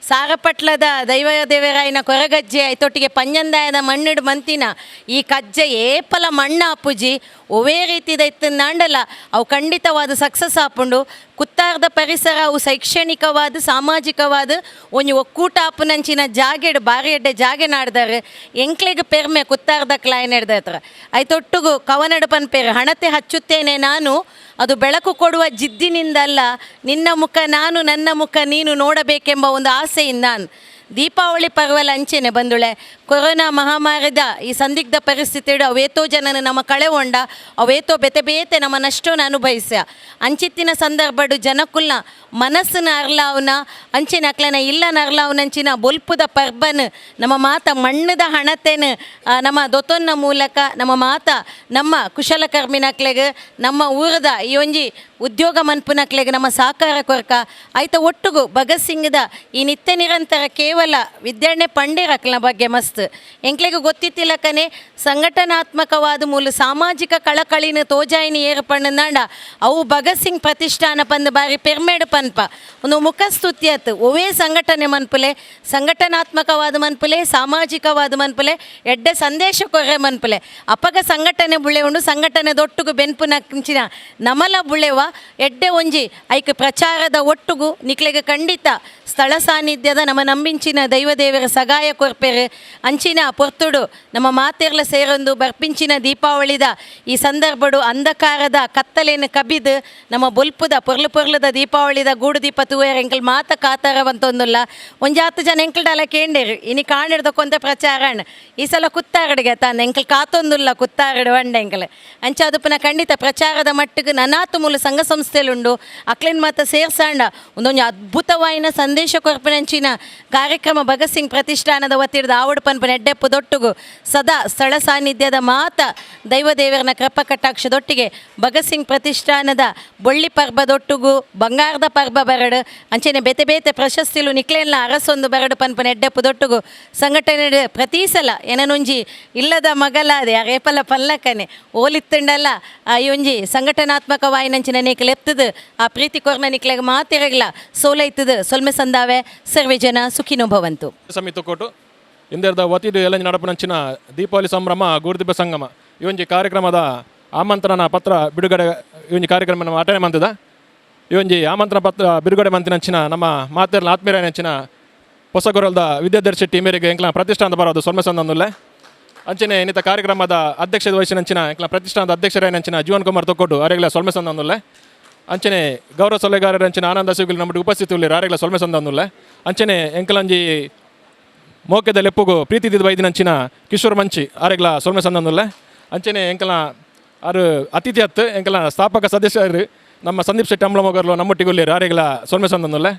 ಸಾರಪಟ್ಲದ ದೈವ ದೇವರಾಯನ ಕೊರಗಜ್ಜೆ ಐತೊಟ್ಟಿಗೆ ಪಂಜಂದಾಯದ ಮಣ್ಣಿಡು ಮಂತಿನ ಈ ಕಜ್ಜೆ ಏಪಲ ಮಣ್ಣ ಅಪ್ಪುಜಿ ಒವೇ ರೀತಿದ ಇತ್ತಂದಾಂಡಲ ಅವು ಖಂಡಿತವಾದ ಸಕ್ಸಸ್ ಆಪುಂಡು. ಕುತ್ತಾರ್ದ ಪರಿಸರ ಅವು ಶೈಕ್ಷಣಿಕವಾದ ಸಾಮಾಜಿಕವಾದ ಒಂಜಿ ಒಕ್ಕೂಟ ಆಪುನಂಚಿನ ಜಾಗೆಡ್ ಬಾರಿ ಎಡ್ಡೆ ಜಾಗೆ ನಾಡ್ದಾರೆ. ಎಂಕ್ಲೆಗ್ ಪೆರ್ಮೆ ಕುತ್ತಾರ್ದ ಕ್ಲಾಯನ್ ಹಿಡ್ದ. ಐತೊಟ್ಟುಗು ಕವನಡು ಪನ್ಪೇರು, ಹಣತೆ ಹಚ್ಚುತ್ತೇನೆ ನಾನು, ಅದು ಬೆಳಕು ಕೊಡುವ ಜಿದ್ದಿನಿಂದಲ್ಲ, ನಿನ್ನ ಮುಖ ನಾನು ನನ್ನ ಮುಖ ನೀನು ನೋಡಬೇಕೆಂಬ ಒಂದು ಆಸೆಯಿಂದ. ದೀಪಾವಳಿ ಪರ್ವಲ ಅಂಚೆನೆ ಬಂದುಳೆ. ಕೊರೋನಾ ಮಹಾಮಾರಿದ ಈ ಸಂದಿಗ್ಧ ಪರಿಸ್ಥಿತಿಡು ಅವೇತೋ ಜನನ ನಮ್ಮ ಕಳೆಗೊಂಡ, ಅವೇತೋ ಬೇತೆ ಬೇತೆ ನಮ್ಮ ನಷ್ಟನ ಅನುಭವಿಸ. ಅಂಚಿತ್ತಿನ ಸಂದರ್ಭಡು ಜನಕುಲ್ನ ಮನಸ್ಸಿನ ಅರ್ಲಾವ್ನ ಅಂಚಿನ ಅಕ್ಲನ ಇಲ್ಲ ಅರ್ಲಾವ್ನಂಚಿನ ಬೊಲ್ಪುದ ಪರ್ಬನ್ ನಮ್ಮ ಮಾತ ಮಣ್ಣದ ಹಣತೆನ್ ನಮ್ಮ ದೊತೊನ್ನ ಮೂಲಕ ನಮ್ಮ ಮಾತ ನಮ್ಮ ಕುಶಲಕರ್ಮಿನಕ್ಲೆಗ್, ನಮ್ಮ ಊರದ ಈ ಒಂಜಿ ಉದ್ಯೋಗ ಮನ್ಪುನಕ್ಲೆಗ್ ನಮ್ಮ ಸಹಕಾರ ಕೊರ್ಕ. ಆಯ್ತ ಒಟ್ಟುಗು ಭಗತ್ ಸಿಂಗ್ದ ಈ ನಿತ್ಯ ನಿರಂತರ ಕೇವಲ ವಿದ್ಯಾಣ್ಣೆ ಪಂಡೇರಕ್ಲನ ಬಗ್ಗೆ ಮಸ್ತ್ ಎಂಕ್ಲೆಗ್ ಗೊತ್ತಿತ್ತಿಲ್ಲಕನೆ ಸಂಘಟನಾತ್ಮಕವಾದ ಮೂಲ ಸಾಮಾಜಿಕ ಕಳಕಳಿನ ತೋಜಾಯಿನಿ ಏರ್ಪಣ್ಣಂದಾಂಡ ಅವು ಭಗತ್ ಸಿಂಗ್ ಪ್ರತಿಷ್ಠಾನ ಪಂದ್ ಬಾರಿ ಪೆರ್ಮೇಡು ಪನ್ಪ. ಒಂದು ಮುಖಸ್ತುತಿ ಆತು. ಒವೇ ಸಂಘಟನೆ ಮನ್ಪುಲೆ, ಸಂಘಟನಾತ್ಮಕವಾದ ಮನ್ಪುಲೆ, ಸಾಮಾಜಿಕವಾದ ಮನ್ಪುಲೆ, ಎಡ್ಡೆ ಸಂದೇಶ ಕೊರ್ರೆ ಮನ್ಪುಲೆ. ಅಪಗ ಸಂಘಟನೆ ಬುಳೆ ಉಂಡು. ಸಂಘಟನೆ ದೊಟ್ಟುಗು ಬೆನ್ಪುನಂಚಿನ ನಮಲ ಬುಳೆವ ಎಡ್ಡೆ ಒಂಜಿ ಐಕ್ ಪ್ರಚಾರದ ಒಟ್ಟುಗು ನಿಕ್ಲೆಗ್ ಖಂಡಿತ ಸ್ಥಳ ಸಾನ್ನಿಧ್ಯದ ನಮ್ಮ ನಂಬಿಂಚಿನ ದೈವದೇವರ ಸಗಾಯ ಕೊರ್ಪೆರು. ಅಂಚಿನ ಪೊರ್ತುಡು ನಮ್ಮ ಮಾತೆರ್ಲ ಸೇರೊಂದು ಬರ್ಪಿಂಚಿನ ದೀಪಾವಳಿದ ಈ ಸಂದರ್ಭಡು ಅಂಧಕಾರದ ಕತ್ತಲೇನು ಕಬಿದು ನಮ್ಮ ಬೊಲ್ಪುದ ಪೊರ್ಲು ಪೊರ್ಲುದ ದೀಪಾವಳಿದ ಗೂಡು ದೀಪ ತೂಯರ್ ಎಂಕಲ್ ಮಾತ ಕಾತಾರವಂತೊಂದುಲ್ಲ. ಒಂಜಾತು ಜನ ಎಂಕಲ್ಡಲ ಕೇಂಡೇರು, ಇನಿ ಕಾಣಿಡ್ದಕ್ಕೊಂತ ಪ್ರಚಾರ. ಈ ಸಲ ಕುತ್ತಾರಡಿಗೆ ತಾನ್ ಎಂಕಲ್ ಕಾತೊಂದುಲ್ಲ ಕುತ್ತಾರಡು ವಂಡ ಎಂಕಲ್. ಅಂಚ ಅದು ಪುನಃ ಖಂಡಿತ ಪ್ರಚಾರದ ಮಟ್ಟಿಗೆ ನನಾತು ಮೂಲ ಸಂಘ ಸಂಸ್ಥೆಲುಂಡು. ಅಕ್ಲೆನ್ ಮಾತ ಸೇರ್ಸಾಂಡ ಒಂದೊಂದು ಅದ್ಭುತವಾಯಿನ ಸಂದೇಶ ಕೊರ್ಪಿನಂಚಿನ ಕಾರ್ಯಕ್ರಮ ಭಗತ್ ಸಿಂಗ್ ಪ್ರತಿಷ್ಠಾನದ ವತಿರ್ದ ಆವಡ್ ಪನ್ಪನ ಎಡ್ಡೆಪ್ಪು ದೊಟ್ಟುಗು ಸದಾ ಸ್ಥಳ ಸಾನ್ನಿಧ್ಯದ ಮಾತ ದೈವದೇವರನ ಕೃಪ ಕಟಾಕ್ಷದೊಟ್ಟಿಗೆ ಭಗತ್ ಸಿಂಗ್ ಪ್ರತಿಷ್ಠಾನದ ಬೊಳ್ಳಿ ಪರ್ಬದೊಟ್ಟುಗು ಬಂಗಾರದ ಪರ್ಬ ಬರಡು, ಅಂಚೆನೆ ಬೇತೆ ಬೇತೆ ಪ್ರಶಸ್ತಿಲು ನಿಕ್ಲೇನ್ಲ ಅರಸೊಂದು ಬರಡು ಪನ್ಪನ ಎಡ್ಡೆಪ್ಪು ದೊಟ್ಟುಗು ಸಂಘಟನೆ ಪ್ರತಿ ಸಲ ಏನನೊಂಜಿ ಇಲ್ಲದ ಮಗಲಾದೆ ರೇಪಲ ಪಲ್ಲಕ್ಕನೆ ಓಲಿತ್ತುಂಡಲ್ಲ ಈ ಒಂಜಿ ಸಂಘಟನಾತ್ಮಕವಾಯಿನಂಚಿನ ನಿಕ್ಲೆ ಎತ್ತದು ಆ ಪ್ರೀತಿ ಕೊರ್ನ ನಿಕ್ಲೆಗ್ ಮಾತಿರಗ್ಲ ಸೋಲೈತದ ಸೊಲ್ಮೆ ಸಂದಾವೆ. ಸರ್ವೇ ಜನ ಸುಖಿನೋ ಭವಂತು. ಸಮಿತಿ ಕೊಟ್ಟು ಇಂದೆರ್ದ ವತಿದು ಎಲ್ಲ ನಡಪುನಂಚಿನ ದೀಪಾವಳಿ ಸಂಭ್ರಮ ಗುರುದಿಬ್ಬ ಸಂಗಮ ಈ ಒಂಜಿ ಕಾರ್ಯಕ್ರಮದ ಆಮಂತ್ರಣ ಪತ್ರ ಬಿಡುಗಡೆ ಈ ಒಂಜಿ ಕಾರ್ಯಕ್ರಮ ನಮ್ಮ ಅಟೆಂಡ್ ಮಂತದ. ಈ ಒಂಜಿ ಆಮಂತ್ರಣ ಪತ್ರ ಬಿಡುಗಡೆ ಮಂತಿನಂಚಿನ ನಮ್ಮ ಮಾತೆರ್ನ ಆತ್ಮೀಯರಂಚಿನ ಹೊಸಗೊರಲ್ದ ವಿದ್ಯಾಧರ್ ಶೆಟ್ಟಿ ಮೇರೆಗೆ ಎಂಕ್ಲ ಪ್ರತಿಷ್ಠಾನದ ಬರೋದು ಸೊಲ್ಮೆ ಸಂದೊಂದುಲ್ಲೆ. ಅಂಚನೆ ಇನ್ನಿತ ಕಾರ್ಯಕ್ರಮದ ಅಧ್ಯಕ್ಷದ ವಹಿಸಿನಂಚಿನ ಎಂಕ್ಲ ಪ್ರತಿಷ್ಠಾನದ ಅಧ್ಯಕ್ಷರಾಯನಂಚಿನ ಜೀವನ್ ಕುಮಾರ್ ತೊಕ್ಕೊಟ್ಟು ಅರೆಗ್ಲ ಸೊಲ್ಮೆ ಸಂದೊಂದುಲ್ಲೆ. ಅಂಚನೆ ಗೌರವ ಸಲಹೆಗಾರರಂಚಿನ ಆನಂದ ಸಿಗುಲ್ ನಮ್ಮ ಉಪಸ್ಥಿತಿ ಉಲ್ಲೇರು, ಆರೆಗ್ಲ ಸೊಲ್ಮೆ ಸಂದೊಂದುಲ್ಲೆ. ಅಂಚನೆ ಎಂಕಲಂಜಿ ಮೋಕೆದ ಲೆಪ್ಪುಗು ಪ್ರೀತಿ ದಿದ್ ವೈದಿನಂಚಿನ ಕಿಶೋರ್ ಮಂಚಿ ಆರೆಗ್ಲ ಸೊಲ್ಮೆ ಸಂದೊಂದುಲ್ಲೆ. ಅಂಚನೆ ಎಂಕಲ ಆರು ಅತಿಥಿ ಹತ್ತು ಎಂಕಲ ಸ್ಥಾಪಕ ಸದಸ್ಯರು ನಮ್ಮ ಸಂದೀಪ್ ಶೆಟ್ಟಿ ಅಂಬ್ಲಮೊಗರ್ಲು ನಮ್ಮೊಟ್ಟಿಗೆ ಉಲ್ಲೇರು, ಆರೆಗ್ಲ ಸೊಲ್ಮೆ ಸಂದೊಂದುಲ್ಲೆ.